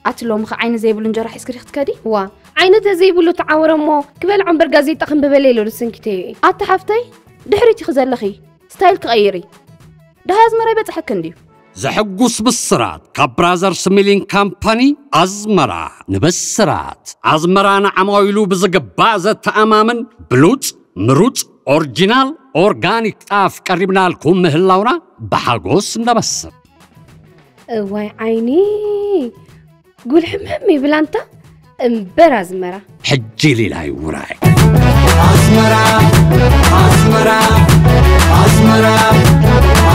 ኣቲ ሎምኸ ዓይኒ ዘይብሉ እንጀራ ሒዝኪ ዲኺ ክትከዲ? ዋ፣ ዓይኒ ተዘይብሉ ተዓወረ እሞ ክበልዖ እምበር ጋዜጣ ከንብበለይ ኢለ ዶ ሰንኪተዮ እየ? ኣቲ ሓፍተይ፣ ድሕሪት ኢኺ ዘለኺ፣ ስታይል ክቐይር እየ። ደሃይ ኣዝመራ ይበጽሐኪ እንድዩ። ዘሐጉስ ብስራት ካብ ብራዘርስ ሚሊንግ ካምፓኒ ኣዝመራ ንብስራት። ኣዝመራ ንዓማዊሉ ብዝግባእ ዘተኣማምን ብሉጽ፣ ምሩጽ፣ ኦሪጂናል፣ ኦርጋኒክ ጣፍ ቀሪብናልኩም ምህላውና ብሓጎስ ነበስር። እዋይ ዓይኒ፣ ጉልሕምሕም ይብል ኣንታ እምበር ኣዝመራ። ሕጂ ሊላይ ውራይ። ኣስመራ ኣስመራ ኣስመራ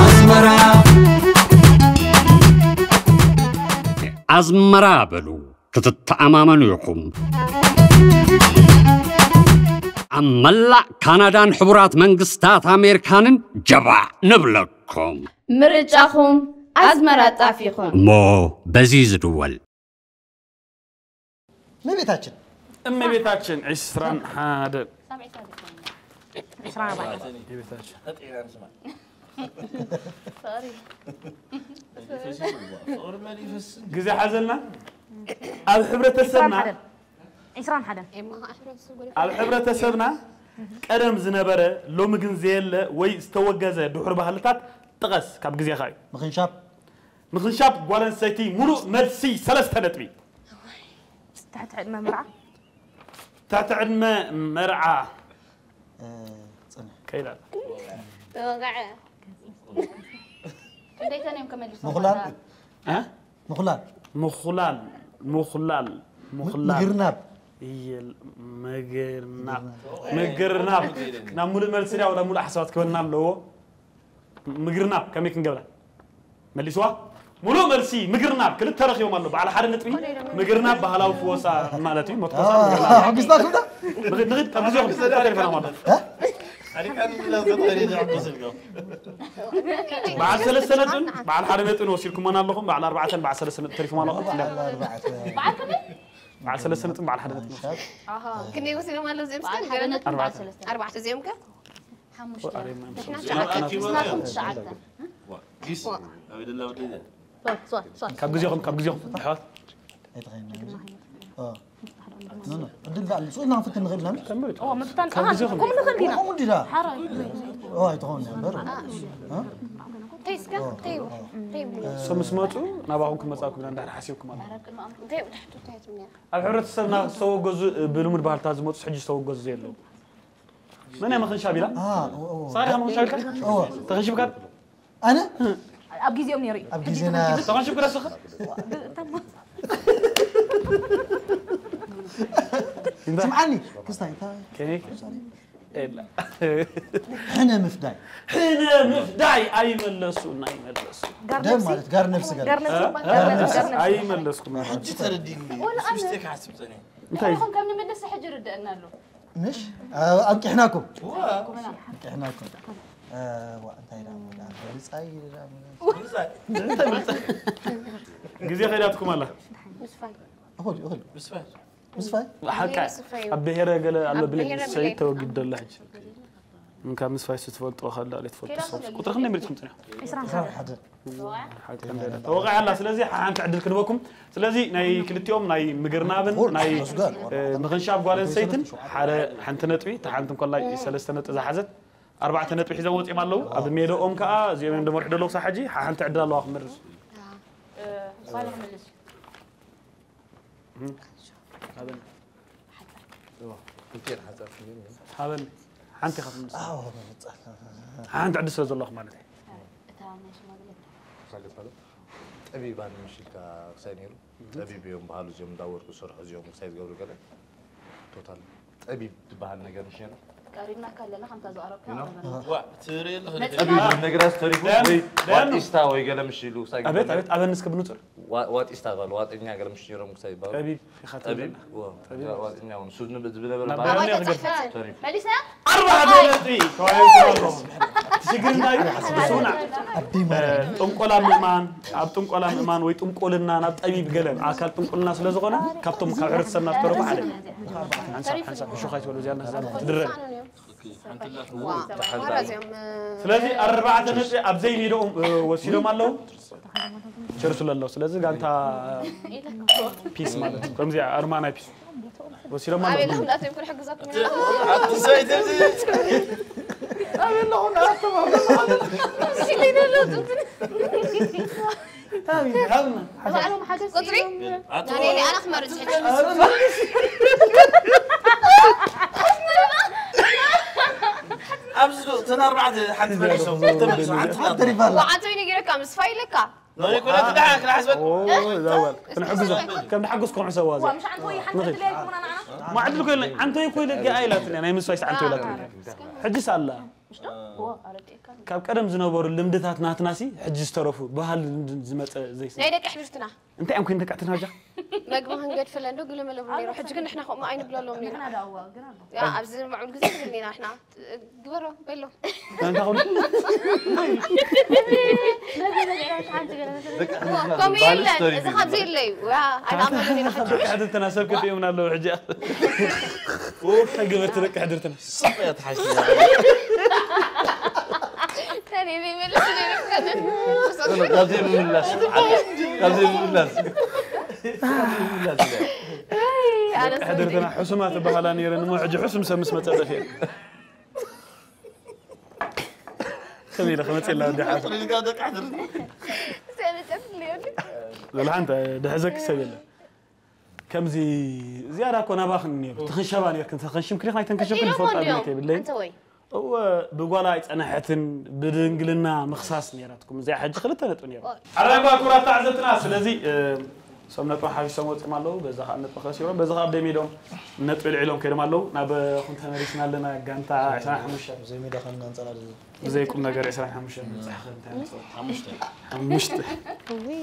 ኣስመራ ኣስመራ በሉ ክትተኣማመኑ ኢኹም። ኣብ መላእ ካናዳን ሕቡራት መንግስታት ኣሜሪካንን ጀባዕ ንብለኩም። ምርጫኹም ኣዝመራ ጣፍ ይኹን። እሞ በዚ ዝድወል። እመቤታችን እመቤታችን ዒስራን ሓደ ዒስራን ኣርባዕተን እመቤታችን ግዜ ሓዘልና ኣብ ሕብረተሰብና ዒስራን ሓደ ኣብ ሕብረተሰብና ቀደም ዝነበረ ሎሚ ግን ዘየለ ወይ ዝተወገዘ ድሑር ባህልታት ጥቀስ ካብ ግዜኻ እዩ ምኽንሻብ ምኽንሻብ ጓል ኣንስተይቲ ሙሉእ መልሲ ሰለስተ ነጥቢ ትሕቲ ዕድመ መርዓ ትሕቲ ዕድመ መርዓ እ፣ ጽንሕ ከይዳ ኣላ ተወጋዐ ክንደይተን እዮም ከመልሱ ምኹላል እ? ምኹላል ምኹላል ምኹላል ምኹላል ምግርናብ ይል ምግርናብ ምግርናብ ናብ ሙሉእ መልሲ ድያ ወላ ሙሉእ ሓሳባት ክበና ኣለዎ ምግርናብ ከመይ ክንገብራ መሊስዋ ሙሉእ መልሲ ምግርናብ ክልተ ረኪቦም ኣሎ በዓል ሓደ ነጥቢ ምግርናብ ባህላዊ ፍወሳ ማለት እዩ መትኮሳ ሕጊስታ ክብዳ ንኽድ ንኽድ ካብ ግዜኹም ተሪፈና ማለት በዓል ሰለስተ ነጥብን በዓል ሓደ ነጥብን ወሲድኩሞና ኣለኹም በዓል ኣርባዕተን በዓል ሰለስተ ነጥቢ ተሪፎም ኣለኹም በዓል ሰለስተ ነጥብን በዓል ሓደ ነጥቢ ክንደይ ወሲዶም ኣለዉ እዚኦም እስከ ንገረኒ ኣርባዕተ ኣርባዕተ እዚኦም ከ ካብ ግዜኹም ካብ ግዜኹም ኣሕዋት ኣይተኸይና ዕድል ዳኣ ስኡልና ክንፍትን ንኽእል ኢና ምፍታን ከምኡ ንኽእል ኢና ከምኡ እንዲዳ ኣይትኸውን እምበር ተይ እስከ ተይ ተይ ሰብ ምስ መፁ ናባኹም ክመፃኩም ኢና እንዳሕር ሓሲብኩም ኣሎ እንታይ እዩ ትሕቱ እንታይ ትምኒያ ኣብ ሕብረተሰብና ዝተወገዙ ብልሙድ ባህልታት ዝመፁ ሕጂ ዝተወገዙ ዘየለዉ መን እያ ምኽንሻብ ኢላ ሳሪ ኸ ምኽንሻብ ኢልካ ተኸንሽብካ ኣነ ኣብ ግዜኦም ነይሩ እዩ ኣብ ግዜና ተኸንሽብካ ስኻ ስምዓኒ ክስታይ እንታይ ከመይ ኤላ ሕነ ምፍዳይ ሕነ ምፍዳይ ኣይመለሱን ኣይመለሱን ደም ማለት ጋር ነብሲ ጋር ጋር ነብሲ ጋር ነብሲ ኣይመለስኩም ሕጂ ተረዲኒ ምስቴ ክሓስብ እንታይ ኢኹም ከም ንምልስ ሕጂ ርድአና ኣሎ ምሽ ኣብቂሕናኩም ኣብቂሕናኩም ዋ እንታይ ዳ ብልፃይ ግዜ ከይዳትኩም ኣላ እኹል እኹል ምስፋይ ሓቃ ኣብ ብሄረ ገለ ኣሎ ብለ ሰይ ተወጊድ ደላ ሕጂ እንካ ምስፋይ ስትፈልጥዎ ከላ ትፈልጡ ሰብ ቁጥሪ ክንደይ መሪፅኩም ፅኒሑ ሓደ ተወቂዓ ኣላ ስለዚ ሓንቲ ዕድል ክንበኩም ስለዚ ናይ ክልቲኦም ናይ ምግርናብን ናይ ምኽንሻብ ጓል ኣንስተይትን ሓደ ሓንቲ ነጥቢ እታ ሓንቲ እንኮላይ ሰለስተ ነጥቢ ዝሓዘት ኣርባዕተ ነጥቢ ሒዞም ወፂኦም ኣለዉ ኣብ ሜደኦም ከዓ እዚኦም እዮም ደመርሑ ደለዉ ክሳብ ሕጂ ሓንቲ ዕድል ኣለዋ ክመልስ ሃበኒ ሓንቲ ኢኻ ትምልስ ሓንቲ ዕድል ስለ ዘለኹ ማለት እዩ ጠቢባን ምሽልካ ክሳይ ነይሩ ጠቢብ እዮም በሃሉ እዚኦም እንዳወርቁ ዝሰርሑ እዚኦም ክሳይ ዝገብሩ ገለ ቶታል ጠቢብ ዝበሃል ነገር ምሽ ነይሩ ቀሪብናካ ኣለና ከምታ ዝቐረብካ ጠቢብ ነገራት ተሪፉ ወይ ዋጢስታ ወይ ገለ ምሽ ኢሉ ክሳይ ኣቤት ኣቤት ኣበኒ እስከ ብንጹር ዋጢስታ ባል ዋጠኛ ገለ ምሽ ነይሮም ክሳይ ይባሉ ጠቢብ ኢኻ ጠቢብ ትብለና ዋጠኛ ውን እሱ ዝነበረ ናበረኒ ባህል ክገርካ ተሪፉ መሊስና ኣርባዕተ ነጥቢ ተባሂሉ ኣሎ እቲ ሽግር እንታይ እዩ ስምና ኣደይ ማርያም ጥንቆላ ምእማን ኣብ ጥንቆላ ምእማን ወይ ጥንቁልና ናብ ጠቢብ ገለ ኣካል ጥንቁልና ስለ ዝኾነ ካብቶም ካብ ሕብረተሰብና ዝተረፉ ሓደ ሓንሳብ ሓንሳብ ሕሹኽ ኣይትበሉ እዚኣ ትድረግ ዋው። ዋላ እዚኦም፣ እ፣ ስለዚ ኣርባዕተ ነጥቢ ኣብ ዘይሜድኦም፣ እ፣ ወሲዶም ኣለዉ። ቸርሱ ኣለዉ። ስለዚ ጋንታ ፒስ ማለት እዩ። ከምዚ ኣርማ ናይ ፒስ ወሲዶም ኣለዉ። ኣቤል፣ ኣምላኽ ዘይኮነ ሕግዘኩም። ኣቲ ሰይድ እዚ። ኣቤል፣ ኣለኹ፣ ንኣቶም ኣለኹ። እሺ፣ ለይደሎ ጽንጽን። ሃብና፣ ሃብና። ባዕሎም ሓገዝ ቁጽሪ? እዮም። ኣቶ ዳንኤል፣ ኣነ ክመርጽ ሕጂ። ኣብዚ ዶ፣ እተን ኣርባዕተ ሓንቲ መሊሶም፣ ክልተ መሊሶም፣ ሓንቲ ናት። ተሪፋ ኣላ። ወዓንተ ወይ ነጊረካ፣ ምስፋ ኢለካ። ናይ ኮነ ትዳ ክላሕስበት። ኦ፣ ዛዋል። ክንሕግዞ። ከም ድሓገዝኩም ሕሰብዋ እዚኣ። ዋ፣ ምሽ ዓንተ ወይ ሓንቲ ንኽእል። ዕድል የልኩምና ንዓና። ማዕድል ኮይነ፣ ዓንተ ወይ ኮይነ ገኣ ኢላትኒ፣ ናይ ምስፋይስ ዓንተ ኢላትኒ። ሕጅስ ኣላ። ካብ ቀደም ዝነበሩ ልምድታት ናትናሲ ሕጂ ዝተረፉ ባህሊ ልምዲ ዝመፀ ዘይስ ናይ ደቂ ኣሕድርትና። እንታይ እዮም ኮይን ደቂ ኣሕድርትና ጃ? መግቢ ክንገድፍለን ዶ ግለ መለቡ ነይሩ። ሕጂ ግን ንሕና ከምኡ ኣይንብለሎም ነይሩ። ግና ዳዋ፣ ግና ዳዋ። ያ፣ ኣብዚ ዝምዕብል ግዜ ንብል ኢና ንሕና። ግበሮ፣ በሎ። እንታይ ኾን? መግቢ በሊዕና ሓንቲ ገለ መሰለኝ። ደቂ ኣሕድርትና ከምኡ ባህሊ የለን። ስቶሪ እዚ ቢልዲንግ። ካብዚ የለ እዩ። ያ፣ ኣይንኣምነሉን ኢና ሕጂ። ደቂ ኣሕድርትና ሰብ ከፊኦምና ኣለዉ ሕጂ። ኡፍ፣ ገበርቲ ደቂ ኣሕድርትና። ጽቡቕ እያ ትሓሽያ። ተኔ ዘይመልስ ነይሩ። ካብዚ ምምላስ፣ ካብዚ ምምላስ። ኣይ፣ ኣነ ሕድርትና ሕሱማት ዝበሃላ ነይረን እሞ ሕጂ ሕሱም ሰብ ምስ መጸ ጠፊኤን። ከመይ ኢለ ክመጽእ ኢላ ወዲ ሓፍ። ደቂ ኣሕድርትና። ዘላ ሓንቲ ድሕዘኪ ሰብ የለን። ከምዚ ዝያዳ እኮ ናባኽን ነይሩ። ትኽንሸባ ነይርክን፣ ተኸንሽምክን ኢኽን ኣይተንከሸብክን ቀጺሎም ዝፈልጥ እንዲዮም። ኣብነት የብለይን። ኣንተ ወይ? እወ፣ ብጓላ ኣይጸነሐትን፣ ብድንግልና ምኽሳስ ነይራትኩም። እዚኣ ሕጂ ክልተ ነጥቢ ነይሩ። ኦይ። ሓራይ እኳ ክቡራት ተዓዘብትና፣ ስለዚ፣ እ፣ እሶም ነጥቢ ሓፊሶም ወጺኦም ኣለዉ። በዛ ኸኣ ነጥቢ ከሲሮም፣ በዛ ኸኣ ኣብ ደሚዶም ነጥቢ ልዒሎም ከይዶም ኣለዉ። ናብ፣ እ፣ ኹን ተመሊስና ኣለና። ጋንታ ዕስራን ሓሙሽተን። ብዘይ ሜዳ ኸም ኣንጸላሊ። ብዘይ ቁም ነገር ዕስራን ሓሙሽተን ምብጻሕ ኸ እንታይ ኣምጽኦ? ሓሙሽተ። ሓሙሽተ። እውይ።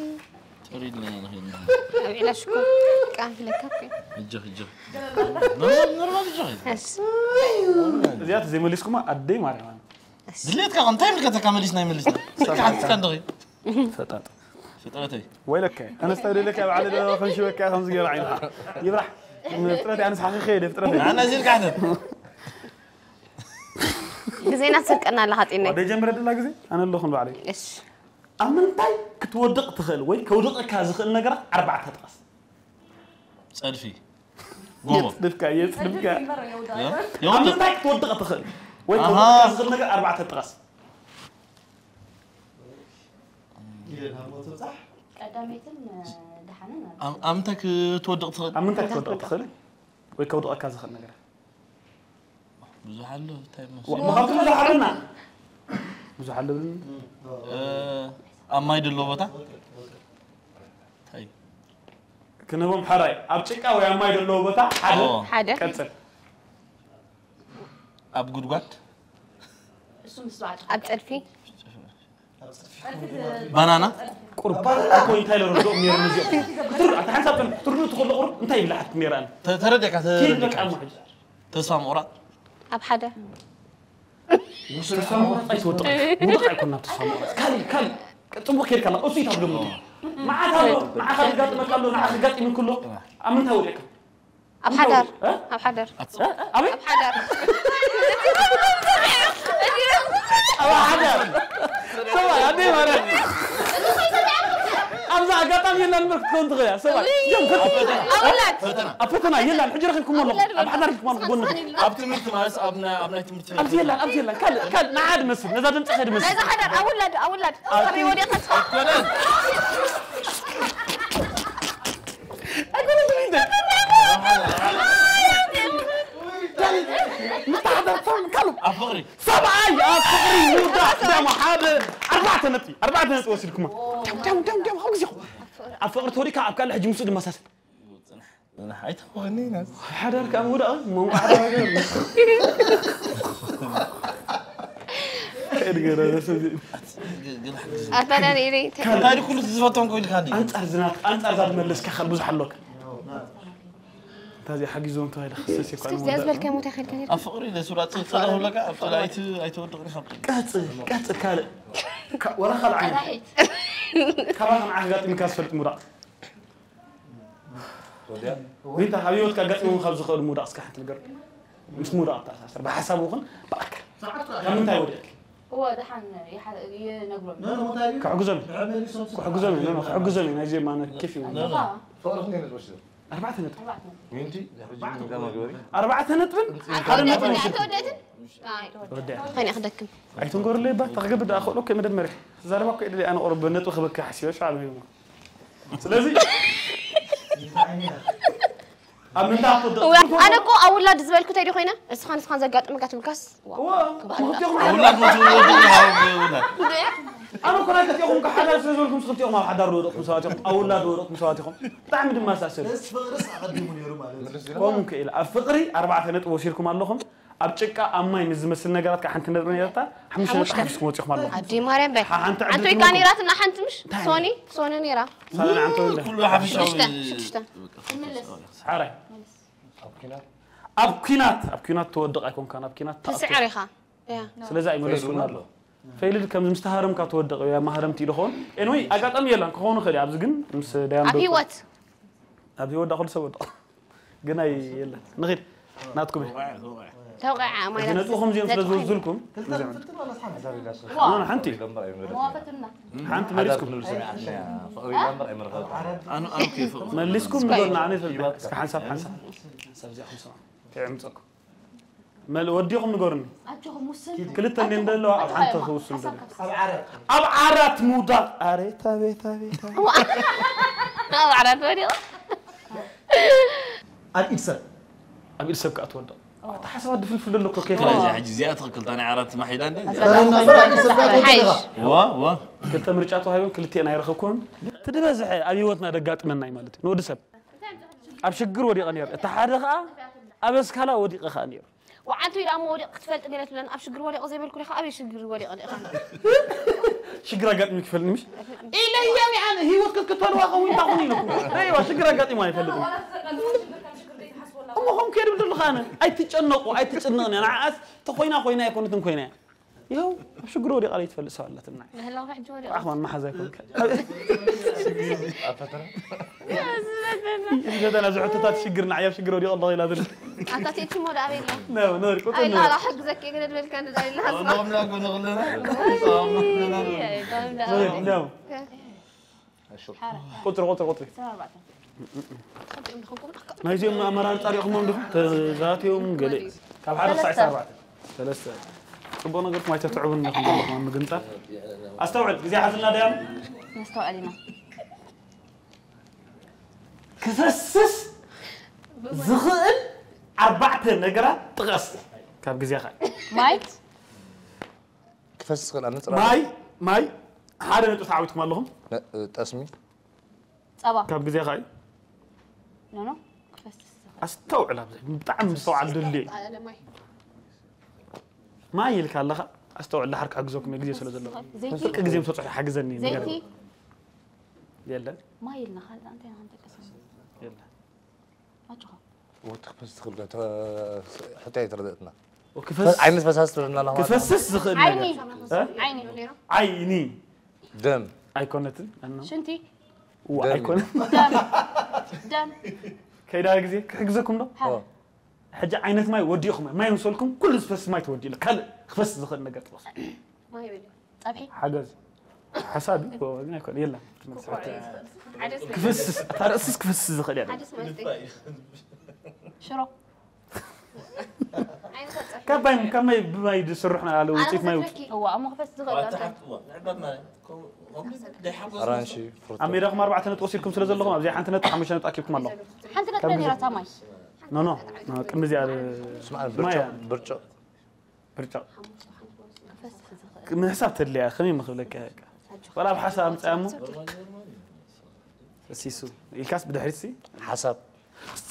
ቶሪድ ነና ንኸይድ። ኣብ ዒላ ሽኮር ቃንፊለካ እኮ። እጆ፣ እጆ። ኖርማል፣ ኖርማል እጆ። እሺ። እዚኣ ተዘይመሊስኩማ ኣደይ ማርያም። ድሌትካ እንታይ ምልከተካ መሊስና ይመሊስና። ስልካ ሓቲትካ እንደኺ። ፈጣጥ። ፍጥረተይ። ወይለከ። ኣነስ ተደለካ ኣብ ዓለ ዶ ከንሽበካ ከምዚ ገይራ ዓይንኻ። ይብራሕ። ፍጥረተይ ኣነስ ሓኺኸ የደ ፍጥረተይ። ኣነ እዚህ ልካሕተት። ግዜና ትሰርቀና ኣለኻ ጢነይ። ወደ ጀምረ ደላ ግዜ ኣነ ኣለኹን ባዕለይ። እሺ። ኣብ ምንታይ ክትወድቕ ትኽእል ወይ ከውድቐካ ዝኽእል ነገራት ኣርባዕተ ጥቀስ። ጸድፊ። ጎቦ። የጽድፍካ፣ የጽድፍካ። እ? ኣብ የውድቕ። ምንታይ ክትወድቕ ትኽእል ወይ ኣሃ። ከውድቐካ ዝኽእል ነገር ኣርባዕተ ጥቀስ። ቀዳመይትን፣ እ፣ ደሓንን ኣሎ። ኣብ፣ ኣብ ምንታይ ክትወድቕ ትኽእል? ኣብ ምንታይ ክትወድቕ ትኽእል ወይ ከውድቐካ ዝኽእል ነገር? ብዙሕ ኣሎ፣ እንታይ ይመስል? ዋ፣ ምኻብቲ ብዙሕ ኣለና። ብዙሕ ኣሎ ብልን። እ፣ ኣብ ማይ ደሎ ቦታ? እንታይ? ክንህቦም ሓራይ፣ ኣብ ጭቃ ወይ ኣብ ማይ ደሎ ቦታ ሓደ። ኦ። ሓደ። ቀጽል። ኣብ ጉድጓድ? ኣብ ጸድፊ። ባናና? ቁሩብ እኮ እንታይ ኢለ ረድኦም ነይሮም እዚኦም። ክትርዱ፣ ኣታ ሓንሳብ ጥን ክትርዱ ትኽእሉ ቁሩብ እንታይ ይብልሓትኩም ነይረ ኣነ? ተ-፣ ተረዲእካ፣ ኪድ በቃ ተረዲእካ። እሞ ሕጂ። ተስፋ ምቑራጽ? ኣብ ሓደ። ተስፋ ምቑራጽ ኣይትወድቕ። ውድቕ ኣይኮን ናብ ተስፋ ምቑራጽ። ካልእ፣ ካልእ። ጽቡቕ ኬድካ ኣላ። እሱ እዩ ታብሎ ምድሪ። መዓት ኣሎ። ንዓኻ ዝጋጥመካ ኣሎ፣ ንዓኻ ዝጋጥም ይክሎ። ኣብ ምንታይ ወዲቕካ? ኣብ ሓዳር። እ? ኣብ ሓዳር። እ? ኣበይ? ኣብ ሓዳር። ኣብ ሓዳር። ሰብኣይ፣ ኣደይ ማርያም። ኣብዚ ኣጋጣሚ የላን እምበር ክትከውን ትኽእል እያ። ሰብኣይ፣ እይ። ጀም፣ ፈትነ። ኣብ ውላድ። ኣብ ፈተና የላን። ሕጂ ረኺብኩሞ ኣለኹ። ኣብ ውላድ ኣብ ሓዳር ረኺብኩሞ ኣለኹ፣ ጎንኹም። ኣብ ትምህርቲ ማለት ኣብ ናይ፣ ኣብ ናይ ትምህርቲ ቤት ኣብዚ የላን፣ ኣብዚ የላን። ካልእ፣ ካልእ፣ ንዓ ድመስል። ነዛ ድምፂ ከድመስል። ነዛ ሓዳር፣ ኣብ ውላድ፣ ኣብ ውላድ። ኣብ ከመይ ወዲቕካ ትስፋ? ኣይኮነን። ኣይኮነን፣ እንታይ? ምስተሓዳር ሰብኣይ ካልእ። ኣብ ፍቕሪ። ሰብኣይ ኣብ ፍቕሪ ምውዳቕ ደሞ ሓደ ኣርባዕተ ነጥቢ፣ ኣርባዕተ ነጥቢ ወሲድኩማ። ደም፣ ደም፣ ደም፣ ደም፣ ኣብ ግዜኹም። ኣብ ፍቕሪ ተወዲእካ ኣብ ካልእ ሕጂ ምስኡ ድመሳሰል። ኣይተወኒ ናስ። ሓዳር ከኣ ምውዳቕ፣ መንጎ ሓዳር ሃገር። ከእድ ገይረ ደስ ዝብል። ኣባና ነይረይ እንታይ? እንታይ ኩሉ ዝፈቶም ኮይልካ እንዲ? ኣንጻር ዝናት፣ ኣንጻር እዛ ዝመለስካ ካል ብዙሕ ኣለካ። እንታይ እዚኣ ሓጊዞም ተባሂለ ክሰስ እኮ እስከ እዚኣ ዝበልካዮ ሞት ኣይከልካን ነይርካ? ኣብ ፍቕሪ ለሱራ ጽ-፣ ጽላእ ኣለካ፣ ኣብ ጽላእ ኣይት-፣ ኣይትወድቕን ኢኻ። ቀጽል፣ ቀጽል ካልእ። ካ-፣ ወላ ካልእ ዓይነት። ኣራሒት። ካባኻ ንዓኻ ኣጋጢሙካ ዝፈልጥ ምውዳቕ። ወዲያ? ዊንታ፣ ኣብ ህይወትካ ኣጋጢሞም ካብ ዝኽእሉ ምውዳቕ እስከ ሓንቲ ንገር። ምስ ምውዳቕ ኣተኣሳሰር ብሓሳብ ይኹን ብኣካል ካብ ምንታይ ወዲቕኪ? እወ ደሓን ይነግሮም። ክሕግዞም ክሕግዞም እዩ ክሕግዞም እዩ ናይዚ ማነ ኬፍ እዩ። ኣርባዕተ ነጥቢ ኣርባዕተ ነጥብን ሓደ ነጥብን ሽርኩ ከይነ ክደክም ኣይትንገሩለይ ባ ተክግብ ዳ ክእሎ ከ መደመርያ ዛረባ እኮ ኢለ ኣነ ቁሩብ ነጥቢ ክበካ ሓሲበ ሻዕ ኣለዎ ስለዚ ኣብ ምንታይ ኣትወድቕ ኣነ እኮ ኣብ ውላድ ዝበልኩ ተዲ ኮይነ እስኻ ንስኻን ዘጋጥመካ ትብልካስ ክልቲኹም ኣውላድ ወትወዱ ውላድ ኣነ እኮ ናይ ክልቲኹም ከሓዳር ስለ ዝበልኩም ክልቲኹም ኣብ ሓዳር ዝወደቕኩም ሰባት ኢኹም ኣብ ውላድ ዝወደቕኩም ሰባት ኢኹም ብጣዕሚ ድማ ኣሳሰሉ ደስ ፍቕርስ ኣቐዲሙ ነይሩ ማለት እዩ። ከምኡ ክኢል ኣብ ፍቕሪ ኣርባዕተ ነጥቢ ወሲድኩም ኣለኹም ኣብ ጭቃ ኣብ ማይ ምስ ዝመስል ነገራት ከዓ ሓንቲ ነጥቢ ነይረታ ሓሙሽተ ነጥቢ ሓፊስኩም ወፂኹም ኣለኹም ኣዲ ማርያም በል ሓንቲ ዕድል ኣንተ ወይ ከዓ ነይራትና ሓንቲ ምሽ ሶኒ ሶኒ ነይራ ሳኒ ዓንተ ወልደ ኩሉ ሓፊሻዊ ሽዱሽተ ሓራይ ኣብ ኲናት ኣብ ኲናት ትወድቕ ኣይኮንካን ኣብ ኲናት ትስዕር ኢኻ ስለዚ ኣይመለስኩም ኣሎ ፈይልድ ከም ምስ ተሃረምካ ትወድቕ እያ ማህረምቲ ኢሉ ኸውን ኤንወይ ኣጋጣሚ የላን ክኸውን ይኽእል ኣብዚ ግን ምስ ዳያም ኣብ ህይወት ኣብ ህይወት ዳ ኩሉ ሰብ ወድቕ ግን ኣይ የለን ንኺድ ናትኩም እየ ተውቂዓ እዚ ነጥብኹም እዚኦም ስለ ዝወዝልኩም ሓንቲ ሓንቲ መሊስኩም መሊስኩም ንገሩና ኣነ ይፈልጥ እስከ ሓንሳብ ሓንሳብ ሰብ እዚኣ ክምሰማ ከይዕምፀኩም መል ወዲኹም ንገሩኒ ክልተ እንደ እንደለዋ ኣብ ሓንቲ ክውስን ደሎ ኣብ ዓራት ምውዳቕ ኣሬት ኣቤት ኣቤት ኣብ ዓራት ወዲቑ ኣብ ኢድ ሰብ ኣብ ኢድ ሰብ ከዓ ትወድቕ ኣታ ሓሳባት ድፍልፍል ደሎ እኮ ከይት ስለዚ ሕጂ እዚኣ ትኽክል እታ ናይ ዓራት ማሒላ እንደ ሓይሽ ዋ ዋ ክልተ ምርጫ ተዋሂቦም ክልቲኤን ኣይረኸብኩን እቲ ዝበዝሐ ኣብ ህይወትና ደጋጥመና እዩ ማለት እዩ ንወዲ ሰብ ኣብ ሽግር ወዲቐ ነይሩ እቲ ሓደ ከዓ ኣብ ኣስካላ ወዲቐ ከዓ ነይሩ ወዓንቱ ኢላ እሞ ወዲቕ ክትፈልጥ ገለ ትብለን ኣብ ሽግር ወዲቕ ዘይበልኩ ዲኻ ኣበይ ሽግር ወዲቕ ዲኻ ሽግር ኣጋጥሚ ክፈልጥ ምሽ ኢለያ ሚዓን ህይወት ክትክተልዋ ከውን ታኹን ኢለኩም ረይዋ ሽግር ኣጋጢሙ ኣይፈልጥም እሞ ከም ከድም ደለኻ ኣነ ኣይትጨነቁ ኣይትጭንቕን እያ ንዓኣስ ተኾይና ኮይና ኣይኮነትን ኮይና እያ ይኸው ኣብ ሽግር ወዲቓ ዘይትፈልጥ ሰብ ኣላትና ምህላው ሕጂ ወዲቕ ኣኽማን መሓዛ ኣይኮንካ ፈተና ዝሕቶታት ሽግር ንዓይ ኣብ ሽግር ወዲቕ ኣለኹ ኢላ ዝብል ኣታ ቴቲ ሞ ዳኣ ቤላ ነው ነር ቁጥር ኣይ ነው ላላ ሕግዘኪ ግን ድበልካ ንዳይላ ሎምና ጎነ ክለና ነው ቁጥር ቁጥር ቁጥር ናይዚኦም ኣመራርፃ ሪኢኹሞም ዲኹም ተዛትዮም ገለ ካብ ሓደ ክሳዕ ኣርባዕተ ሰለስተ ፅቡቅ ነገርኩም ኣይተትዕቡን ኢኹም ዘለኹም ኣብ ምግንፃል ኣስተውዕል ግዜ ሓዝልና ደያኑ ነስተውዕል ኢና ክፈስስ ዝኽእል ኣርባዕተ ነገራት ጥቐስ ካብ ግዜኻ ማይ ክፈስስ ዝኽእል ኣነ ፅራ ማይ ማይ ሓደ ነጥቢ ተዓዊትኩም ኣለኹም ጠስሚ ጸባ ካብ ግዜኻ እዩ ኖ ኖ ክፈስስ ዝኽእል ኣስተውዕል ኣብዚ ብጣዕሚ ምስተውዓል ድልዮ እዩ ኣለ ማይ ማይ ኢልካ ኣለኻ ኣስተውዕል ድሓር ክሕግዘኩም እየ ግዜ ስለ ዘለዎ ዘይቲ ፍርቂ ግዜ ምስ በፅሑ ሓግዘኒ ዘይቲ የለን ማይ ኢልና ካልእ እንታይ ኢና ክንጠቅስ የለን ኣጆኻ ወቲ ክፈስስ ዝኽእል ሕቶ ኣይተረደእትና ክፈስ- ዓይነት ፈሳሲ ትብለና ኣለኻ ማለት ክፈስስ ዝኽእል ዓይኒ ነገር እ? ዓይኒ ዓይኒ ደም ኣይኮነትን ኣኖ ሽንቲ ዋ ደም። ኣይኮነን ደም ደም ከይዳ ግዜ ክሕግዘኩም ዶ ሓደ ሕጂ ዓይነት ማይ ወዲእኹም ማይ ምሰልኩም ኩሉ ዝፈስ ማይ ተወዲእሉ ካልእ ክፈስ ዝኽእል ነገር ጥቐሱ ማይ በል ጸብሒ ሓገዝ ሓሳብ እዩ ግን ኣይኮነ የላ ሓደ ክፈስስ እታ ርእስስ ክፈስስ ዝኽእል እያ ሓደ ስማስቲ ሽሮ ካብ ማይ ካብ ማይ ብማይ ዝስርሑ ኣለዉ ውፅኢት ማይ ውፅእ እዋ እሞ ክፈስ ዝኽእል ኣሎ ኣራንሺ ፍሩቶ ኣብ ሜዳኹም ኣርባዕተ ነጥቢ ወሲድኩም ስለ ዘለኹም ኣብዚኣ ሓንቲ ነጥቢ ሓሙሽተ ነጥቢ ኣኪብኩም ኣለኹም ሓንቲ ነጥቢ ነይራታ ማይ ኖ ኖ ቅድሚ እዚኣ ስማዕ ማይ ብርጭቕ ብርጭቕ ብርጫ ምሕሳብ ተድልያ ከመይ ምክብለካ ወላ ኣብ ሓሳብ ኣምፅያ እሞ ሲሱ ኢልካስ ብድሕሪት ሲ ሓሳብ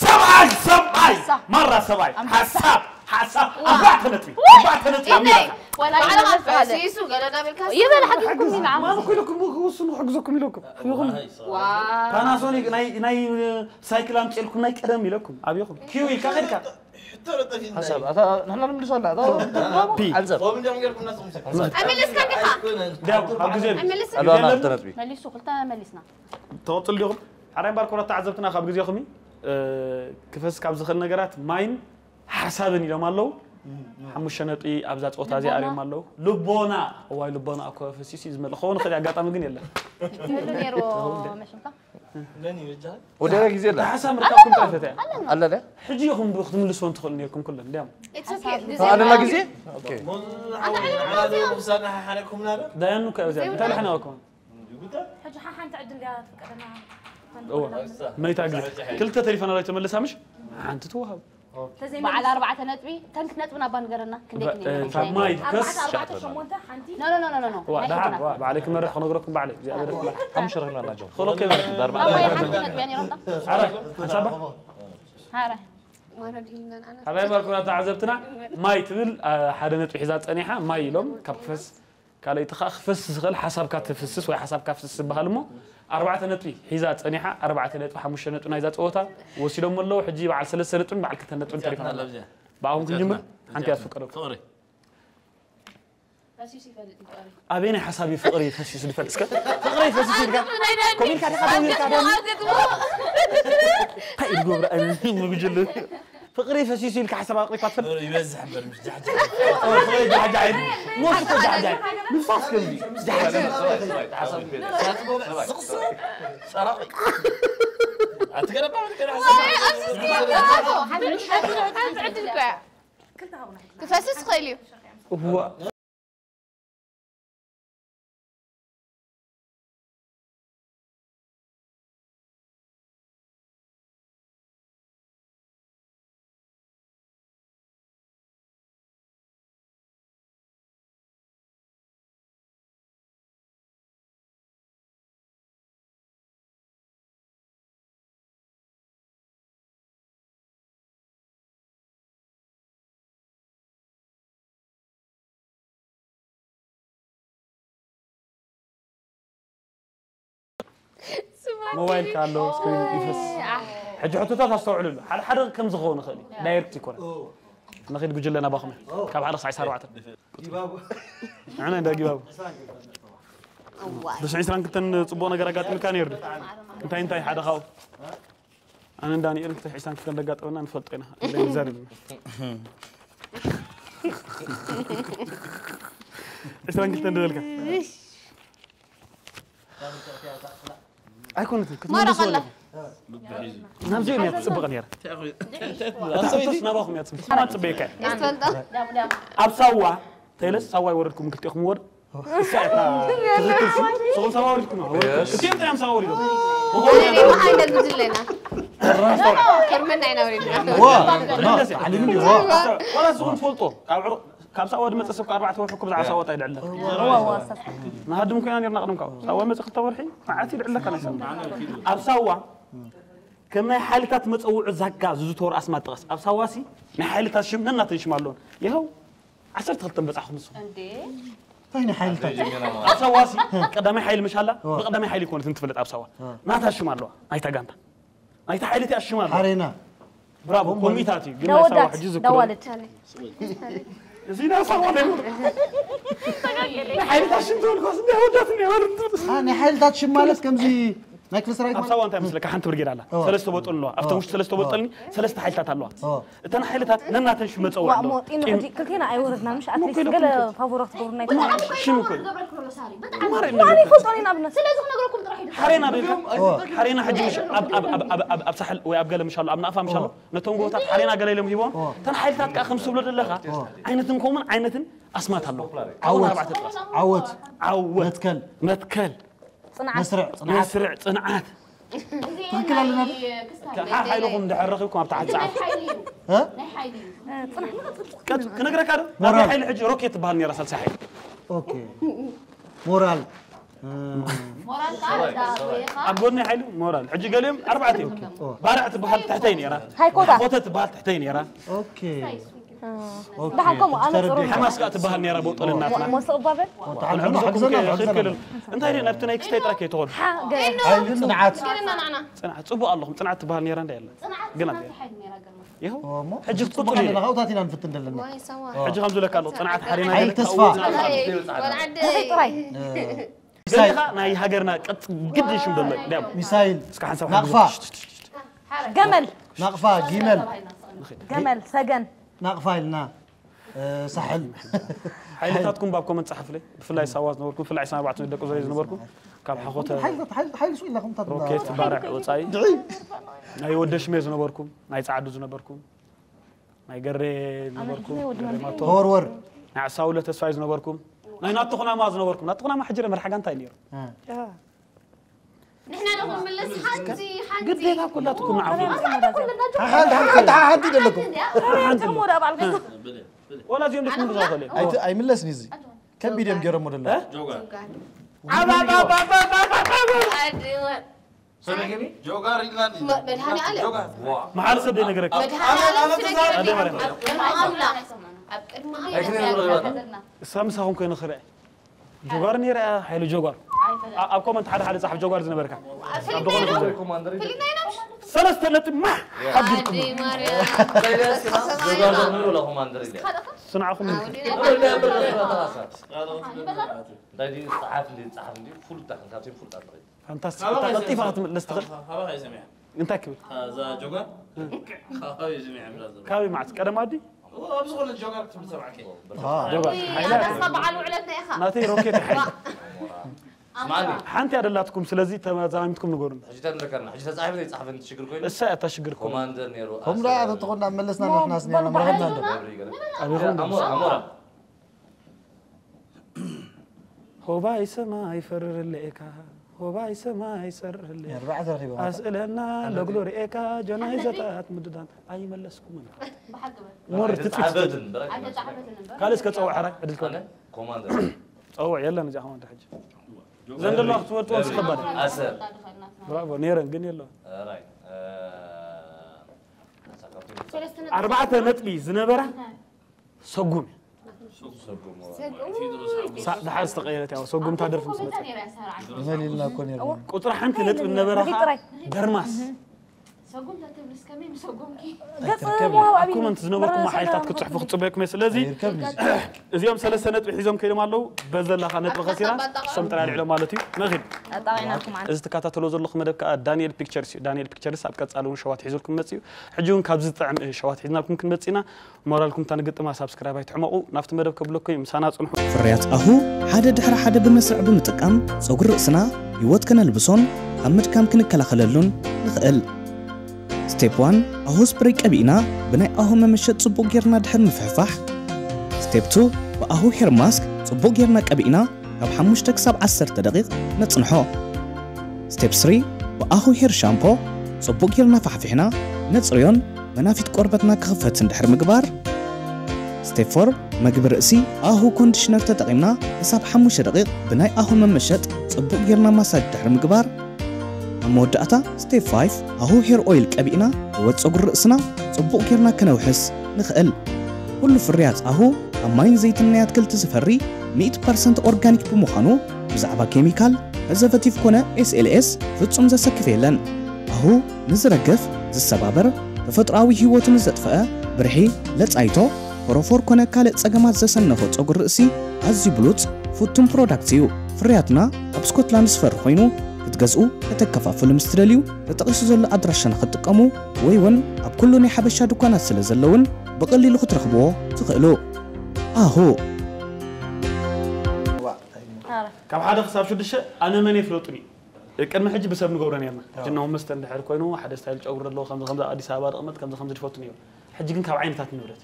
ሰብኣይ ሰብኣይ ማራ ሰብኣይ ሓሳብ ሓሳብ ኣርባዕተ ነጥቢ ኣርባዕተ ነጥቢ ኣብ ሜዳኻ ወላ ባዕልኻ ሲሱ ገለ ዳበልካ ይበል ሓግዝኩም ኢና ማን እኮ ኢለኩም ክውስኑ ክሕግዘኩም ኢለኩም ይኹም ዋ ፓናሶኒክ ናይ ናይ ሳይክል ኣምፅልኩም ናይ ቀደም ኢለኩም ኣብኹም ኪው ኢልካ ከድካ ሓሳብ ኣታ ንሕና ንምልሶ ኣላ ኣታ ፒ ሓንሳብ ተመለስካ እንዲኻ ዳው ኣብ ግዜ ተመለስ ኣባ ማርተ ነጥቢ መሊሱ ክልተ መሊስና ተቐፅል ዲኹም ሓራይ እምበር ኮራት ተዓዘብትና ካብ ግዜኹም እዩ ክፈስ ካብ ዝኽእል ነገራት ማይን ሓሳብን ኢሎም ኣለዉ። ሓሙሽተ ነጥቢ ኣብዛ ፀወታ እዚኣ ኣርዮም ኣለዉ። ልቦና። እዋይ ልቦና እኮ ፈሲሱ እዩ ዝመልእ ክኸውን ይኽእል እዩ፣ ኣጋጣሚ ግን የለን። ትህሉ ነይሩ መሽምካ ወደ ጊዜ ኣላ ሓሳብ ምርካብኩም ጠፈተ እያ። ኣለለ ሕጂ ኢኹም ክትምልስዎ እንትኽእሉ ነርኩም ኩለን እንዲያም። ኣለላ ጊዜ ዳያኑ እኮ እዚኣ እንታይ ልሕና ወኩም። ሕጂ ሓሓንቲ ዕድል ድያ ትፍቀደና መይታ ግዜ ክልተ ተሪፈና ላይ ተመልሳ ምሽ ሓንቲ ትወሃብ። በዓል ኣርባዕተ ነጥቢ ተንክት ነጥቢ ናባ ንገረና ክንደይ ክንደይ ካብ ማይ ከስ ኖ ኖ ኖ ኖ ኖ ዋ ደሓን ዋ ባዕለይ ክመርሕ ክነግረኩም ባዕለይ እግዚኣብሔር ይባርክ። ሓሙሽተ ረኺብና ኣላጆ ኸሎ ከይበለ ኣባይ ሓንቲ ነጥቢ እያ ነይሮም ኣረ ሓንሳባ ሃረ ኣባይ ባርኩና ተዓዘብትና ማይ ትብል ሓደ ነጥቢ ሒዛ ፀኒሓ ማይ ኢሎም ካብ ክፈስ ካልኣይቲ ከዓ ክፈስ ዝኽእል ሓሳብካ ትፍስስ ወይ ሓሳብካ ፍስስ ዝበሃል እሞ ኣርባዕተ ነጥቢ ሒዛ ፀኒሓ ኣርባዕተ ነጥቢ ሓሙሽተ ነጥቢ ናይዛ ፀወታ ወሲዶም ኣለዉ። ሕጂ በዓል ሰለስተ ነጥብን በዓል ክልተ ነጥብን ተሪፋ ብኣኹም ክንጅምር ሓንቲ እያ ትፍቀደኩም። ኣበየናይ ሓሳብ እዩ ፍቕሪ ፈሲሱ ዝፈልጥ እስከ ፍቕሪ ፈሲሱ ኢልካ ኮሚልካ ዲኻ ደሚርካ ደም እንታይ ኢሉ ገብረ ኣይነ ምግጅሉ ፍቕሪ ፈሲሱ ኢልካ ሓሳብ ኣቕሪብካ ትፈልጥ ይበዝሕ እምበር ምስ ጃሕጃሕ ፍቕሪ ጃሕጃሕ ኢሉ ሞት እኮ ጃሕጃሕ ምፋስ ከምዚ ጃሕጃሕ ኣትገረባ ክፈስስ ይኽእል እዩ እዋ ሞባይልካ ኣሎ ስክሪን ይፈስ ሕጂ ሕቶታት ኣስተውዕልሉ ሓደ ሓደ ከም ዝኸውን ይኽእል እዩ ዳይሬክት ይኮነ ንኸይድ ጉጅለ ናባኹም እያ ካብ ሓደ ክሳዕ ዓሰርተ ኣርባዕተ ንዓና እንዳ ጊባቡ ብስዕ ዕስራን ክልተን ፅቡቕ ነገር ኣጋጢምካ ነይሩ እንታይ እንታይ ሓደ ካብኡ ኣነ ዳንኤል ክልተ ሒሳን ክልተን ደጋጠመና ንፈልጦ ኢና ዘሪብና ዕስራን ክልተን ዝበልካ ኣይኮነትን ክትመልሶ ናብዚኦም እያ ትፅብቕ ነይራ ናባኹም እያ ትፅብቕ ጽበየካ ኣብ ሳዋ ተይለስ ሳዋ ይወረድኩም ክልቲኹም ወር እሳ እታ ትኽክል ሲ ሰው ሰባ ወሪድኩም ነው ወሪድኩም። እቲኦም ጥራም ሰባ ወሪዶም። መሓይነት ጉጅለና ከርመና ኢና ወሪድና ዋላ ዝኹን ትፈልጦ ካብ ዕሮ ካብ ሳዋ ድመፀ ሰብ ኣርባዕተ ወርሒ እኮ ብዛዕባ ሳዋ ታይ ድዕለ ንሃድም ኮይና ነርና ቅድም ካብ ሳዋ መፀ ክልተ ወርሒ መዓት ይድዕለካ ናይ ሰብ ኣብ ሳዋ ከም ናይ ሓይልታት መፀውዒ ዛጋ ዝዝተወሩ ኣስማት ጥቐስ ኣብ ሳዋሲ ናይ ሓይልታት ሽም ነናተን ሽም ኣለዎን ይኸው ዓሰርተ ክልተ በጻሕኹም ንስኹም። እንዴ? እንታይ ናይ ሓይልታት? ኣብ ሳዋ ሲ ቀዳማይ ሓይሊ ምሽ ኣላ? ብቀዳማይ ሓይሊ ኮነት እንትፍለጥ ኣብ ሳዋ። ናታ ሽም ኣለዋ። ናይታ ጋንታ። ናይታ ሓይሊ እቲኣ ሽም ኣለዋ። ሓሬና። ብራቮ ኮሚታት እዩ። ግን ናይ ሳዋ ሕጂ ዝክሩ። እዚ ናይ ሳዋ ናይ ናይ ሓይልታት ሽም ትብል ኮስ ናይ ወዳት ናይ ወርድ። ናይ ሓይልታት ሽም ማለት ከምዚ ናይ ክፍለ ሰራዊት ኣብ ማለት ሳዋ እንታይ መስለካ ሓንቲ ብርጌድ ኣላ። ሰለስተ ቦጠል ኣለዋ። ኣብተን ውሽጢ ሰለስተ ቦጠልኒ ሰለስተ ሓይልታት ኣለዋ። እተን ሓይልታት ነናተን ሽም መፀውዒ ኣለዋ። ሞጢኖ ሕጂ ክልቴና ኣይወረድናን ምሽ ኣትሊስት ገለ ፋቮራት ትገብሩ ናይ ሽም እኮ ማሪ ይፈልጦኒ ንኣብነት ስለዚ ክነግረኩም ጥራሕ እዩ ሓሬና ዶ ሓሬና ሕጂ ምሽ ኣብ ሳሕል ወይ ኣብ ገለ ምሻሉ ኣብ ናቕፋ ምሻሉ ነቶም ጎቦታት ሓሬና ገለ ኢሎም ሂቦም እተን ሓይልታት ከዓ ከም ዝብሎ ዘለኻ ዓይነትን ከምኡን ዓይነትን ኣስማት ኣለዋ ዓወት ዓወት ዓወት መትከል መትከል መስርዕ ጽንዓት መስርዕ ጽንዓት ትክክል ኣለና ሓሓይልኹም እንድሕር ረኺብኩም ኣብታ ዓዲ ሰዓት ክነግረካ ዶ ናብ ሓይሊ ሕጂ ሮኬት ትበሃል ነራ ሳልሳይ ሓይሊ ሞራል ኣብ ጎድኒ ሓይሊ ሞራል ሕጂ ገሊኦም ኣርባዕተ እዮም ባርዕ ትበሃል ትሕተይ ነራ ሃይኮታ ኮተ ትበሃል ትሕተይ ነራ ደሓን ከምኡ ኣነ ፅሩ ሓማስ ከዓ ትበሃል ነራ ቦጦል እናትና ሞስቕ ባበል እንታይ ደ ናብቲ ናይ ክስታይ ጥራይ ከይትኾኑ ጽንዓት ጽንዓት ጽቡቕ ኣለኹም ጽንዓት ትበሃል ነራ እንዳ የለን ግን ኣብ ይኸው ሕጂ ክትቁጥሩ ኣለና ካብታት ኢና ንፍትን ዘለና ሕጂ ከም ዝብለካ ኣለኹ ጽንዓት ሓሪና ሓይል ተስፋ ጥራይ ገሊኻ ናይ ሃገርና ቀጥ ግዲ ሽም ዘሎ ሚሳይል እስካ ሓንሳብ ናቕፋ ገመል ናቕፋ ጊመል ገመል፣ ሰገን። ናቕፋ ኢልና ሳሕል። ሓይልታትኩም ባብ ኮመንት ጸሓፍለይ። ብፍላይ ሳዋ ዝነበርኩም፣ ብፍላይ ዕስራን ኣርባዕተን ደቂ ዙርያ ዝነበርኩም ካብ ሓኾተ ሓይልታት ሓይል ሓይል ሱ ኢላኹም ታት ሮኬት ባርዕ ወጻኢ ናይ ወደ ሽሜ ዝነበርኩም ናይ ጻዕዱ ዝነበርኩም ናይ ገሬ ዝነበርኩም ገሬ ማቶ ተወርወር ናይ ዓሳውለ ተስፋይ ዝነበርኩም ናይ ናቶ ኩናማ ዝነበርኩም ናቶ ኩናማ ሕጅረ መርሓ ጋንታ እዩ ነይሩ ንሕና ዶ ክንምልስ ሓንቲ ሓንቲ ግዴታ ኩላትኩም ንዓኹም ሓንቲ ሓንቲ ሓንቲ ደለኩም ተሞዳ ባልኩ ወላ እዚኦም ደኩም ዝኸለ ኣይምለስን እዚ ከቢድ እዮም ገይሮሞ ደለ ጆጋር ኢልና መድሃኒ ኣለ መሓል ሰብ ደይነገረካ መድሃኒ ኣለ ኣደ ማርያም ኣብ ቅድሚ ኣብ ቅድሚ እሳ ምሳኹም ኮይነ ክርአ ጆጋር ነይረ ሓይሉ ጆጋር ኣብ ኮመንት ሓደ ሓደ ፃሓፍ ጆጋር ዝነበርካ ኣብ ዝኾነ ፍልናይና ሰለስተ ነጥብ ማሕ ሓቢርኩም ማርያም ጆጋር ዘምሩ ለኹም ኣንድር ኢለ ስንዓኹም እንታይ ድዩ ጸሓፍ እንዲ ጸሓፍ እንዲ ፍሉጣት ካብቶም ፍሉጣት ንኸይድ ፋንታስቲክ እታ ቀልጢፋ ክትምለስ ትኽእል ካባይ ሰሚዐ እንታይ ክብል እዛ ጆጋር ካባይ ሰሚዐ ብላ ዘሎ ካበይ መዓት ቀደም ኣዲ ኣብ ዝኾነ ጆጋር ክትብል ሰማዕከ ጆጋር ሓይላት ኣስኻ በዓል ውዕለትና ኢኻ ናተይ ሮኬት ሓይል ስማኒ ሓንቲ ኣደላትኩም ስለዚ ተዛማሚትኩም ንገሩን ሕጂ ተንረከና ሕጂ ተጻሒፍ ዘይጻሕፍ ሽግር ኮይኑ እሳ እታ ሽግር እኮ ኮማንደር ነይሩ ከምዛ ተተኾና መለስና ንሕና ስኒና ምረኸብና እንዶ ኣቢኹም ኣሞራ ኣሞራ ሆባይ ሰማይ ፈርርለኤካ ሆባይ ሰማይ ሰርርለኤ ኣርባዕተ ረኺቦም ኣስእለና ለግሎ ርኤካ ጆናይ ዘታት ምድዳን ኣይመለስኩምን ሞር ትጽፍ ተጻሕፈትን በረካ ካልእ እስከ ጸውዕ ሓራይ ዕድል ከነ ኮማንደር ጸውዕ የለን እዚኣ ኮማንደር ሕጂ ዘንደሎ ክትወልጥዎ ምስ ከባድ ኣሰር ብራቮ ነይረን ግን የለውን ራይ ኣርባዕተ ነጥቢ ዝነበራ ሰጉም እዩ ሰጉም ሳዕ ድሓር ዝተቐየረት ያው ሰጉምታ ደርፊ ምስ መጸ መሊልና እኮ ነርና ቁፅሪ ሓንቲ ነጥቢ ነበራ ከዓ ጥራይ ደርማስ ሰጉም ተትብልስ ከመይ ምሰጉምኪ ገጽ ኣብ ኮመንት ዝነበርኩም ሓይልታት ክትፅሕፉ ክፅበየኩም እየ ስለዚ ይርከብኒ እዚኦም ሰለስተ ነጥቢ ሒዞም ከይዶም ኣለዉ በዘላኻ ነጥቢ ከሲራ እሶም ጥራይ ልዕሎም ማለት እዩ ንኺድ ኣጣቂናኩም ዓን እዚ ትከታተሎ ዘለኹ መደብ ከዓ ዳንኤል ፒክቸርስ እዩ ዳንኤል ፒክቸርስ ኣብ ቀፃሊ እውን ሸዋት ሒዙልኩም መፅእ እዩ ሕጂ እውን ካብዚ ዝጥዕም ሸዋት ሒዝናልኩም ክንመፅእ ኢና ሞራልኩም እታ ንግጥማ ሳብስክራይብ ኣይትሕመቑ ናብቲ መደብ ከብለኩም እዩ ምሳና ፅንሑ ፍርያት ኣሁ ሓደ ድሕሪ ሓደ ብመስርዕ ብምጥቃም ጸጉሪ ርእስና ህይወት ከነልብሶን ካብ ምድካም ክንከላኸለሉን ንኽእል። ስቴፕ ዋን ኣሁ ስፕሬይ ቀቢእና ብናይ ኣሁ መመሸጥ ጽቡቕ ጌርና ድሕር ምፍሕፋሕ። ስቴፕ ቱ ብኣሁ ሄር ማስክ ጽቡቕ ጌርና ቀቢእና ካብ ሓሙሽተ ክሳብ ዓሰርተ ደቂቕ ነጽንሖ። ስቴፕ ስሪ ብኣሁ ሄር ሻምፖ ጽቡቕ ጌርና ፋሕፊሕና ነጽርዮን መናፊት ቆርበትና ክኽፈት እንድሕር ምግባር። ስቴፕ ፎር መግቢ ርእሲ ኣሁ ኮንዲሽነር ተጠቒምና ክሳብ ሓሙሽተ ደቂቕ ብናይ ኣሁ መመሸጥ ጽቡቕ ጌርና ማሳጅ ድሕሪ ምግባር። ኣብ መወዳእታ ስቴፕ ፋይፍ ኣሁ ሄር ኦይል ቀቢእና ህይወት ጸጉሪ ርእስና ጽቡቕ ጌርና ከነውሕስ ንኽእል። ኩሉ ፍርያት ኣሁ ካብ ማይን ዘይትን ናይ ኣትክልቲ ዝፈሪ ሚእቲ ፐርሰንት ኦርጋኒክ ብምዃኑ ብዛዕባ ኬሚካል፣ ፕሪዘርቨቲቭ ኮነ ኤስኤልኤስ ፍጹም ዘሰክፍ የለን። ኣሁ ንዝረግፍ፣ ዝሰባበር፣ ተፈጥሮኣዊ ህይወቱ ንዘጥፍአ፣ ብርሒ፣ ለጻይቶ፣ ፎሮፎር ኮነ ካልእ ጸገማት ዘሰነፎ ጸጉሪ ርእሲ ኣዝዩ ብሉጽ፣ ፍቱን ፕሮዳክት እዩ። ፍርያትና ኣብ ስኮትላንድ ዝፈሪ ኮይኑ ክትገዝኡ፣ ከተከፋፍሉ ምስ ትደልዩ ተጠቒሱ ዘሎ ኣድራሻና ክትጥቀሙ ወይ እውን ኣብ ኩሉ ናይ ሓበሻ ድኳናት ስለ ዘለውን ብቐሊሉ ክትረኽብዎ ትኽእሉ። ኣሁ። ካብ ሓደ ክሳብ ሽዱሽተ ኣነ መን የፍለጡኒ ቅድሚ ሕጂ ብሰብ ንገብሮ ነርና ሕጂ እናሆ መስተ እንድሕር ኮይኑ ሓደ ስታይል ጨጉሪ ዘለዎ ከምዚ ከምዚ ኣዲስ ኣበባ ድቕመጥ ከምዚ ከምዚ ድፈቱ ነይሩ ሕጂ ግን ካብ ዓይነታት ንብረት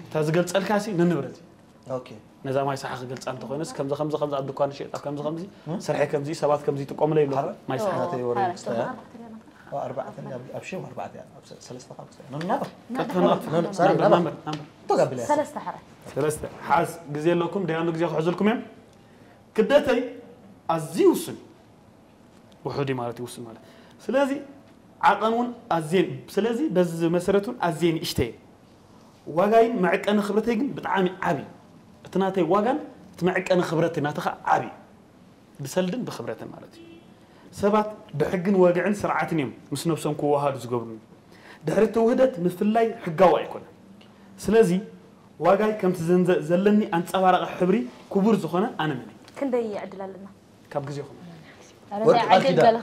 እታ ዝገልፀልካ ሲ ንንብረት እዩ ነዛ ማይ ሰሓ ክገልፃ እንተኮይነስ ከምዚ ከምዚ ከምዚ ኣብ ድኳን ሸጣ ከምዚ ከምዚ ስርሐ ከምዚ ሰባት ከምዚ ይጥቀሙለ ይብሉ ማይ ሰሓ ናተይ ወረ ክስተያ ኣርባዕተ ኣብ ሸው ኣርባዕተ ኣብ ሰለስተ ካብ ክስተያ ነናባ ቀጥታ ንቐጥታ ናምበር ናምበር ናምበር ተጋብለ ሰለስተ ሕረ ሰለስተ ሓዝ ግዜ ኣለኩም ደያኑ ግዜ ክሕዙልኩም እዮም ክብደተይ ኣዝዩ ውሱን እዩ ውሑድ እዩ ማለት እዩ ውሱን ማለት ስለዚ ዓቐን እውን ኣዝየን ስለዚ በዚ መሰረት እውን ኣዝየ ንእሽተየ ዋጋይን መዕቀኒ ክብረተይ ግን ብጣዕሚ ዓብዩ እቲ ናተይ ዋጋን እቲ መዕቀኒ ክብረተይ ናተኻ ዓብዩ ብሰልድን ብክብረትን ማለት እዩ ሰባት ብሕግን ወግዕን ስርዓትን እዮም ምስ ነብሶም ክወሃዱ ዝገብሩኒ ድሕሪ እቲ ውህደት ምፍላይ ሕጋዊ ኣይኮነን ስለዚ ዋጋይ ከምቲ ዘለኒ ኣንፀባራቂ ሕብሪ ክቡር ዝኾነ ኣነ መን ክንደይ ዕድል ኣለና ካብ ግዜኹም ወርቂ ቃል ኪዳን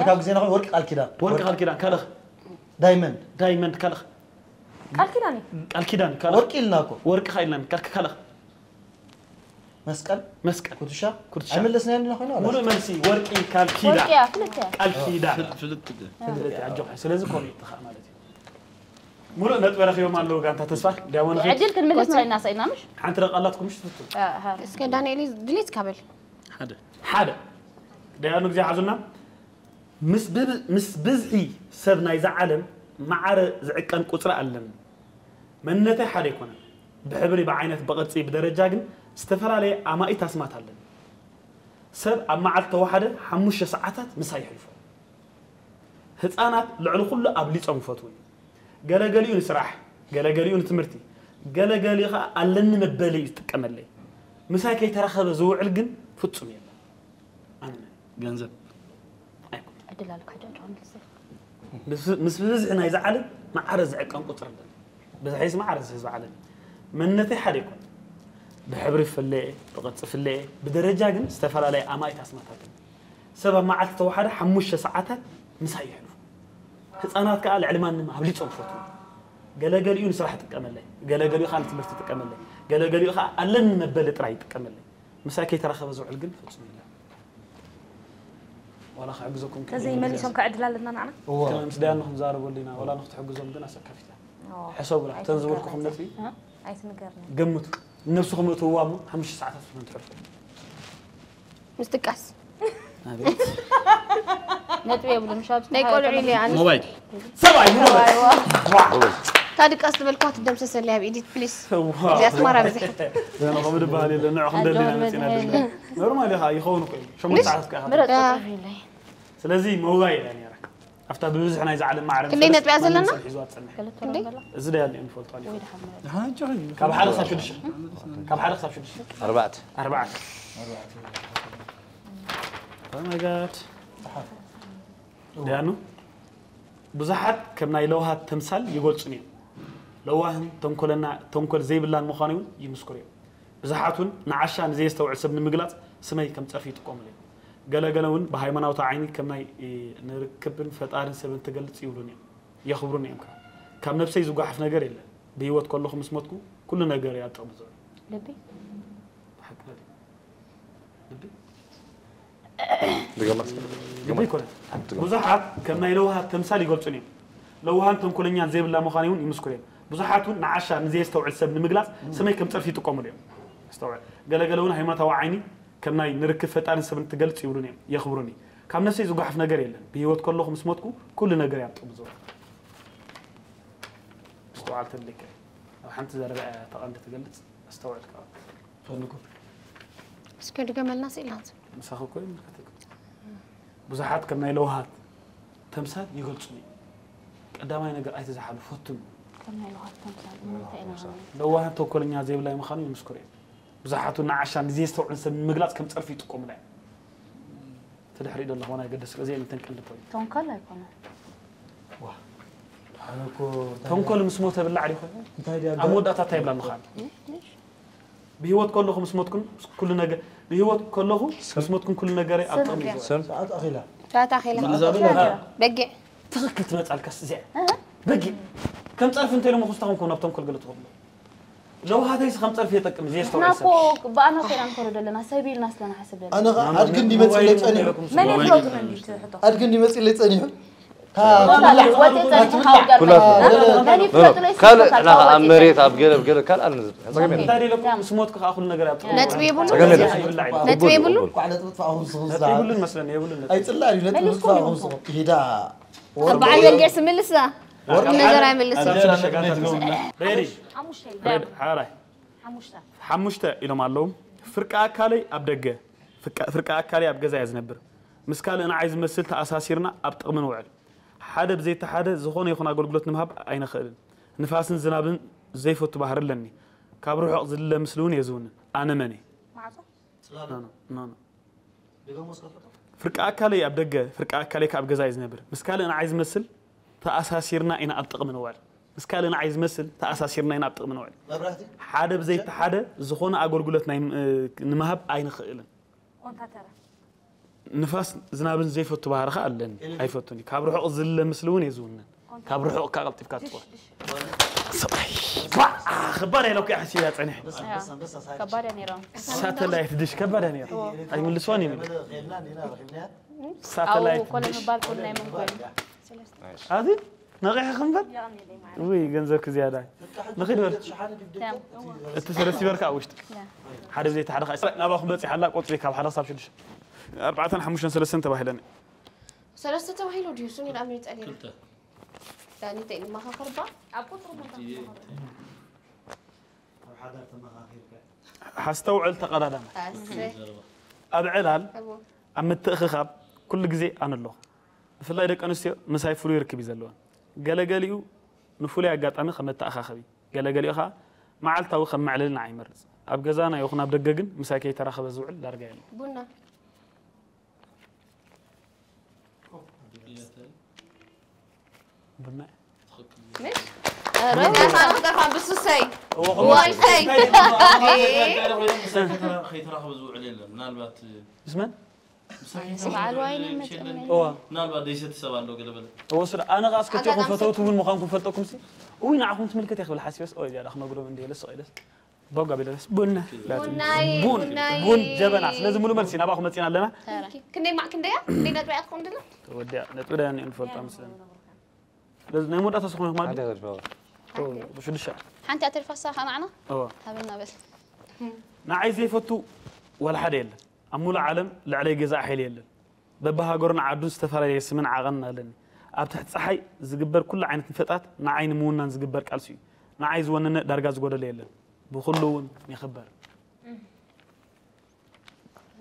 ካብ ግዜና ወርቂ ቃል ኪዳን ወርቂ ቃል ኪዳን ካልእ ዳይመንድ። ዳይመንድ ካልእ። ቃል ኪዳን እዩ። ቃል ኪዳን ካልእ። ወርቂ ኢልና እኮ። ወርቂ ካ ኢልና ካልክ ካልእ። መስቀል። መስቀል። ኩትሻ። ኩትሻ። ኣይመለስናዮ ኣለና ኮይና። ሙሉእ መልሲ ወርቂ ቃል ኪዳን። ወርቂ እያ፣ ክልተ እያ። ቃል ኪዳን። ፍልጥ ፍልጥ ኣጆኻ። ስለዚ ኮነ ይጥኻ ማለት እዩ። ሙሉእ ነጥቢ ረኺቦም ኣለዉ ጋንታ ተስፋ። ዲያሞን ዕድል ክንምልስ ና ኢልና ምሽ? ሓንቲ ደቃላትኩም ምሽ ትፍቱ። እስከ ዳንኤል ድሌት ካበል ሓደ ሓደ። ዲያኑ ግዜ ሓዙና። ምስ ብብ- ምስ ብዝሒ ሰብ ናይዛ ዓለም ማዕረ ዝዕቀን ቁፅሪ ኣለኒ። መንነተይ ሓደ ኣይኮነን። ብሕብሪ፣ ብዓይነት፣ ብቕርፂ፣ ብደረጃ ግን ዝተፈላለየ ኣማኢት ኣስማት ኣለኒ። ሰብ ኣብ መዓልቲ ተወሓደ ሓሙሽተ ሰዓታት ምሳይ ይሕልፎ። ህፃናት ልዕሊ ኩሉ ኣብሊፆም ይፈትውኒ። ገለገሊኡ ንስራሕ፣ ገለገሊኡ ንትምህርቲ፣ ገለገሊኡ ከዓ ኣለኒ መበሊ እዩ ዝጥቀመለይ። ምሳይ ከይተራኸበ ዝውዕል ግን ፍፁም የለን። ኣነ መን ገንዘብ ኣይኮነን። ዕድል ኣልካ ጆን ጆን ልስፍ። ምስ- ምስ ብብዝሒ ናይዚ ዓለም ማዕረ ዝዕቀን ቁፅሪ ኣለኒ። ብዝሒስ ማዕረ ህዝቢ ዓለም መንነተይ ሓደ ይኮን። ብሕብሪ ፍለየ፣ ብቅርፂ ፍለየ፣ ብደረጃ ግን ዝተፈላለየ ኣማኢት ኣስማታት ኣለኒ። ሰብ ኣብ መዓልቲ ተወሓደ ሓሙሽተ ሰዓታት ምሳይ ይሕልፉ። ህፃናት ከዓ ልዕሊ ማንም ኣብሊፆም ፈትዉ። ገለገሊኡ ንስራሕ ጥቀመለይ፣ ገለገሊኡ ከዓ ንትምህርቲ ጥቀመለይ፣ ገለገሊኡ ከዓ ኣለኒ መበሊ ጥራይ ይጥቀመለይ። ምሳይ ከይተራኸበ ዝውዕል ግን ፍፁም የለን። ዋላ ክሕግዘኩም ከ- ተዘይመሊሶም ከዕድል ኣለና ንዓና። እዎ። ከመይ ምስ ዳያኑ ክንዛረበሉ ኢና። ዋላ ንክትሕግዞም ግን ኣሰካፊት እያ። ሕሰቡላ። እተን ዝበልኩኹም ነጥቢ ኣይትንገርኒ። ገምቱ። ነብስኹም እትውዋ እሞ ሓሙሽተ ሰዓታት ስኹም ትሕልፉ። ምስትቃስ ኣቤት። ነጥቢ የብሉን። ሻብ ናይ ቆልዑ ኢለ ኣነ ሞባይል ሰብኣይ ሞባይል። እታ ድቃስ ዝበልኳ ትደምሰሰለይ ኣብ ኤዲት ፕሊስ። ዋው። እዚ ኣስመራ ብዝሕ ዘነ ከምኡ ዝበሃል የለ። ንዕኹም ደሊና መፂና ደሊና። ኖርማል ኢኻ፣ ይኸውን እኮ እዩ። ሸሞንተ ሰዓታት እኮ ኢኻ። ምረጥ ዳ- ቁፅሪ ፍለይ። ስለዚ መውጋይ ኢላ ነይራ። ኣብታ ብብዝሒ ናይዛ ዓለም ማዕረ ክንደይ ነጥቢ እያ ዘለና? ሒዝዋ ትጸንሕ። ክልተ ክንደይ? ዶ ገላ? እዚ ዳያ ሊኦም ይፈልጡ ኣሊፎም። ወይ ድሓን ምረጥ። ደሓን ጨኺ ካብ ሓደ ክሳብ ሽዱሽተ። ካብ ሓደ ክሳብ ሽዱሽተ። ኣርባዕተ ኣርባዕተ። ኦማይጋድ። ዳያኑ ብዙሓት ከም ናይ ለውሃት ተምሳል ይገልጹን እዮም። ለዋህን ተንኮለና ተንኮል ዘይብላን ምዃኑ እውን ይምስክሩ እዮም። ብዙሓት እውን ንዓሻ ንዘየስተውዕል ሰብ ንምግላጽ ስመይ ከም ጸርፊ ይጥቀሙሉ እዮም። ገለገለ እውን ብሃይማኖታዊ ዓይኒ ከም ናይ ንርክብን ፈጣርን ሰብን ትገልጽ ይብሉን እዮም፣ የኽብሩን እዮም። ካብ ነብሰይ ዝጓሓፍ ነገር የለን። ብህይወት ከለኹ ምስ ሞትኩ ኩሉ ነገር እዩ ኣብ ጥቕሚ ዝውዕል። ልቢ ብሓቂ በል። ልቢ ድገማ እስኪ። ልቢ ኣይኮነን። ብዙሓት ከም ናይ ለውሃት ተምሳል ይገልጹን እዮም። ለውሃን ተንኮለኛን ዘይብላ ምዃን እውን ይምስክሩ እዮም። ብዙሓት እውን ንዓሻ ንዘየስተውዕል ሰብ ንምግላጽ ስመይ ከም ጸርፊ ይጥቀሙሉ እዮም። ኣስተውዕል። ገለገለ እውን ሃይማኖታዊ ዓይኒ ከም ናይ ንርክብ ፈጣርን ሰብን ትገልጽ ይብሉን እዮም፣ የኽብሩን እዮም። ካብ ነፍሰይ ዝጓሓፍ ነገር የለን። ብህይወት ከለኹ ምስ ሞትኩ ኩሉ ነገር እያ ጥቕሚ ዝውዕል። ምስትውዓል ተድልየካ እዩ። ኣብ ሓንቲ ዘረባ እያ ተቐንዲ ትገልጽ። ኣስተውዕል ካብ ፈንኩ እስከ ድገመልና ስኢላት ምሳኺ እኮ ይምልከተኩም። ብዙሓት ከም ናይ ለውሃት ተምሳል ይገልጹኒ። ቀዳማይ ነገር ኣይትዝሓሉ፣ ፈትኑ። ከም ናይ ለውሃት ተምሳል ንምንታይ ኢና ለዋህን ተንኮለኛ ዘይብላይ ምዃኑ ይምስክሩ እዮም። ብዙሓቱ ንዓሻ ንዘየስተውዕል ሰብ ንምግላጽ ከም ጸርፊ ይጥቀሙላ እዮም። እቲ ድሕሪኡ ዘሎ ኾነ ኣይገደስ፣ እዚ እተን ቀንዲ ፖይንት። ተንኮል ኣይኮነን። ኣነ እኮ እንታይ ተንኮል ምስ ሞተ ብላዕ ዲኹ? እንታይ ድያ ኣብ መወዳእታ እንታይ ይብላ ምዃን? ብህይወት ከለኹ ምስ ሞትኩን ኩሉ ነገር ብህይወት ከለኹ ምስ ሞትኩን ኩሉ ነገር ኣብ ጥቕሚ እዩ። ስም ሰዓት ኣኺላ ተታኺላ ኢሊዛቤት በጊዕ ትኽክል ትመጻልካስ እዚኣ በጊዕ ከም ጸርፊ እንተ ኢሎም ክስታኹም ኮን ኣብ ተንኮል ገለ ትኸብሉ ለውሃተይስ ከም ጸርፊ የጠቅም ንሕና ዘየስተውዕል እኮ ብኣና ኮይና ንኮረደለና ሰብ ኢልና ስለና ሓስብ ዘለና ኣነ ኸ ኣድጊ እንዲመጽለይ ጸኒሑ መን የፍለጡ መንዲ ትሕቶ ኣድጊ እንዲመጽለይ ጸኒሑ ወላ ወፀ ጸኒሑ ካብ ጋር ኩላት መን ይፍለጡ ለይ ካልእ ዕላኻ ኣብ መሬት ኣብ ገለ ኣብ ገለ ካልእ ኣልንዝብ ጸገም የለን። እንታይ ደለኩም ምስ ሞትኩ ከዓ ኩሉ ነገር ኣብ ጥቕሚ ነጥቢ የብሉ ጸገም የለን። ነጥቢ የብሉ ቋዕ ነጥቢ ጥፋኹም ስኹም ነጥቢ የብሉን መስለኒ የብሉን ነጥቢ ኣይጽላእ እዩ ነጥቢ መሊስኩም ጥፋኹም እዮም። ስኹም ይሄዳ ኣብ በዓል ወንጌል ስምልሳ ቁም ነገር ኣይመልስን ሬዲ ሬዲ ሓራይ ሓሙሽተ ኢሎም ኣለዉ። ፍርቂ ኣካለይ ኣብ ደገ፣ ፍርቂ ኣካለይ ኣብ ገዛ እየ ዝነብር። ምስ ካልእ ንዓይ ዝመስል ተኣሳሲርና ኣብ ጥቕሚ ንውዕል። ሓደ ብዘይተሓደ ዝኾነ ይኹን ኣገልግሎት ንምሃብ ኣይንኽእልን። ንፋስን ዝናብን ዘይፈቱ ባህሪ ኣለኒ። ካብ ርሑቕ ዝልለ ምስሊ እውን እየ ዝውንን። ኣነ መን እየ? ፍርቂ ኣካለይ ኣብ ደገ፣ ፍርቂ ኣካለይ ከኣ ኣብ ገዛ እዩ ዝነብር። ምስ ካልእ ንዓይ ዝመስል ተኣሳሲርና ኢና ኣብ ጥቕሚ ንውዕል። ምስ ካልእ ንዓይ ዝመስል ተኣሳሲርና ኢና ኣብ ጥቕሚ ንውዕል። ሓደ ብዘይተሓደ ዝኾነ ኣገልግሎት ናይ ንምሃብ ኣይንኽእልን። ንፋስ ዝናብን ዘይፈቱ ባህሪ ከኣ ኣለኒ፣ ኣይፈቱን እዩ። ካብ ርሑቕ ዝልለ ምስሊ እውን እየ ዝውንን። ካብ ርሑቕ እካ ቀልጢፍካ ትጽውዕ። ሰብኣይ፣ ባ፣ አ፣ ከባድ ኢለ እኮ እየ ሓሲበያ ጸኒሐ። ከባድ እያ ነይራ። ሳተላይት ድሽ ከባድ እያ ነይራ። ኣይምልስዋን እዩ። ሳተላይት ኣብኡ ኮለ ድሽ። ምባል ኮን ናይ መን ኮይኑ? ኣዚ ነቒሕኺ እምበር? ውይ፣ ገንዘብኪ ዝያዳ እዩ። ንኺድ በል። እቲ ሰለስተ ይበርካ ኣብ ውሽጢ። ሓደ ብዘይ እቲ ሓደ ኸዓ ናባኹም በጺሓ ኣላ፣ ቁጽሪ ካብ ሓደ ክሳብ ሽዱሽተ። ኣርባዕተን ሓሙሽተን ሰለስተን ተባሂለን። ሰለስተ ተባሂሉ ድዩ? እሱ ንልኣም ይጸልየና። ክልተ። ዳኒ ተይ ንመኻኸር ባ? ኣብ ቁጽሪ ሞ ተመኻኸር። ኣብ ሓዳር ተመኻኺርካ። ሓስተውዕል ተቐዳዳማይ። ኣሰይ። ኣብ ዕላል፣ እሞ። ኣብ ምትእኽኻብ ኩሉ ግዜ ኣነ ኣለኹ። ብፍላይ ደቂ ኣንስትዮ ምሳይ ፍሉይ ርክብ እዩ ዘለወን። ገለገሊኡ ንፍሉይ ኣጋጣሚ ከም መተኣኻኸቢ፣ ገለገሊኡ ኸኣ መዓልታዊ ከም መዕለሊ ንዓይ ይመርጽ። ኣብ ገዛና ይኹን ኣብ ደገ ግን ምሳይ ከይተራኸበ ዝውዕል ዳርጋ የለን። ቡና። ቡና። ምሽ? ኧረ፣ ቡና። ጠፋ፣ ጠፋ፣ ብሱሰይ። እዎ፣ ከምኡ። ዋይፈይ። እንታይ ይበሃል? ከይተራኸበ ዝውዕል የለን። ምናልባት ምስ መን? ምሳይ ኣነስ በዓል ዋይን ይመጽእ። እዎ። ምናልባት ደይሰቲ ሰብ ኣሎ ገለ በለ። እዎ፣ ስለ ኣነ ኸኣ እስከ ኣጋጣሚ ፈተውቲ ሰብ እውን ምዃንኩም ፈልጠኩም ሲ። እውይ፣ ንዓኹም ትምልከት እያ ክብል ሓሲበስ፣ ኦይ፣ ዝያዳ ክነግሮም እንደ ኢለ ስቕ ኢለስ። ቦግ ኣቢለስ ቡን። ቡናይ፣ ቡን፣ ቡናይ። ቡን ጀበና። ስለዚ ሙሉ መልሲ ናባኹም መጺና ኣለና። ተራ። ክንደይ ማ-፣ ክንደያ? ክንደይ ነጥቢ እያ ትኸውን ደላ? ተወዲኣ። ነጥቢ ደኣ ንፈልጣ መስለኒ። ስለዚ ናይ መወዳእታ ዝኾነ ማለት ሓደ ገድፋ። ኦ፣ ብሽዱሻ። ሓንቲ ኣተሪፋሳ ከማዕና? እዎ። ሃበና በል። ንዓይ ዘይፈቱ ወላ ሓደ የለን። ኣብ ሙሉእ ዓለም ልዕለይ ገዛኢ ሓይሊ የለን። በብሃገሩን ዓዱን ዝተፈላለየ ስምን ዓቐንን ኣለኒ። ኣብ ትሕቲ ጸሓይ ዝግበር ኩሉ ዓይነት ንፈጣት ንዓይ ንምውናን ዝግበር ቃልሲ እዩ። ንዓይ ዝወነነ ዳርጋ ዝጎደለ የለን። ብኹሉ እውን ይኽበር።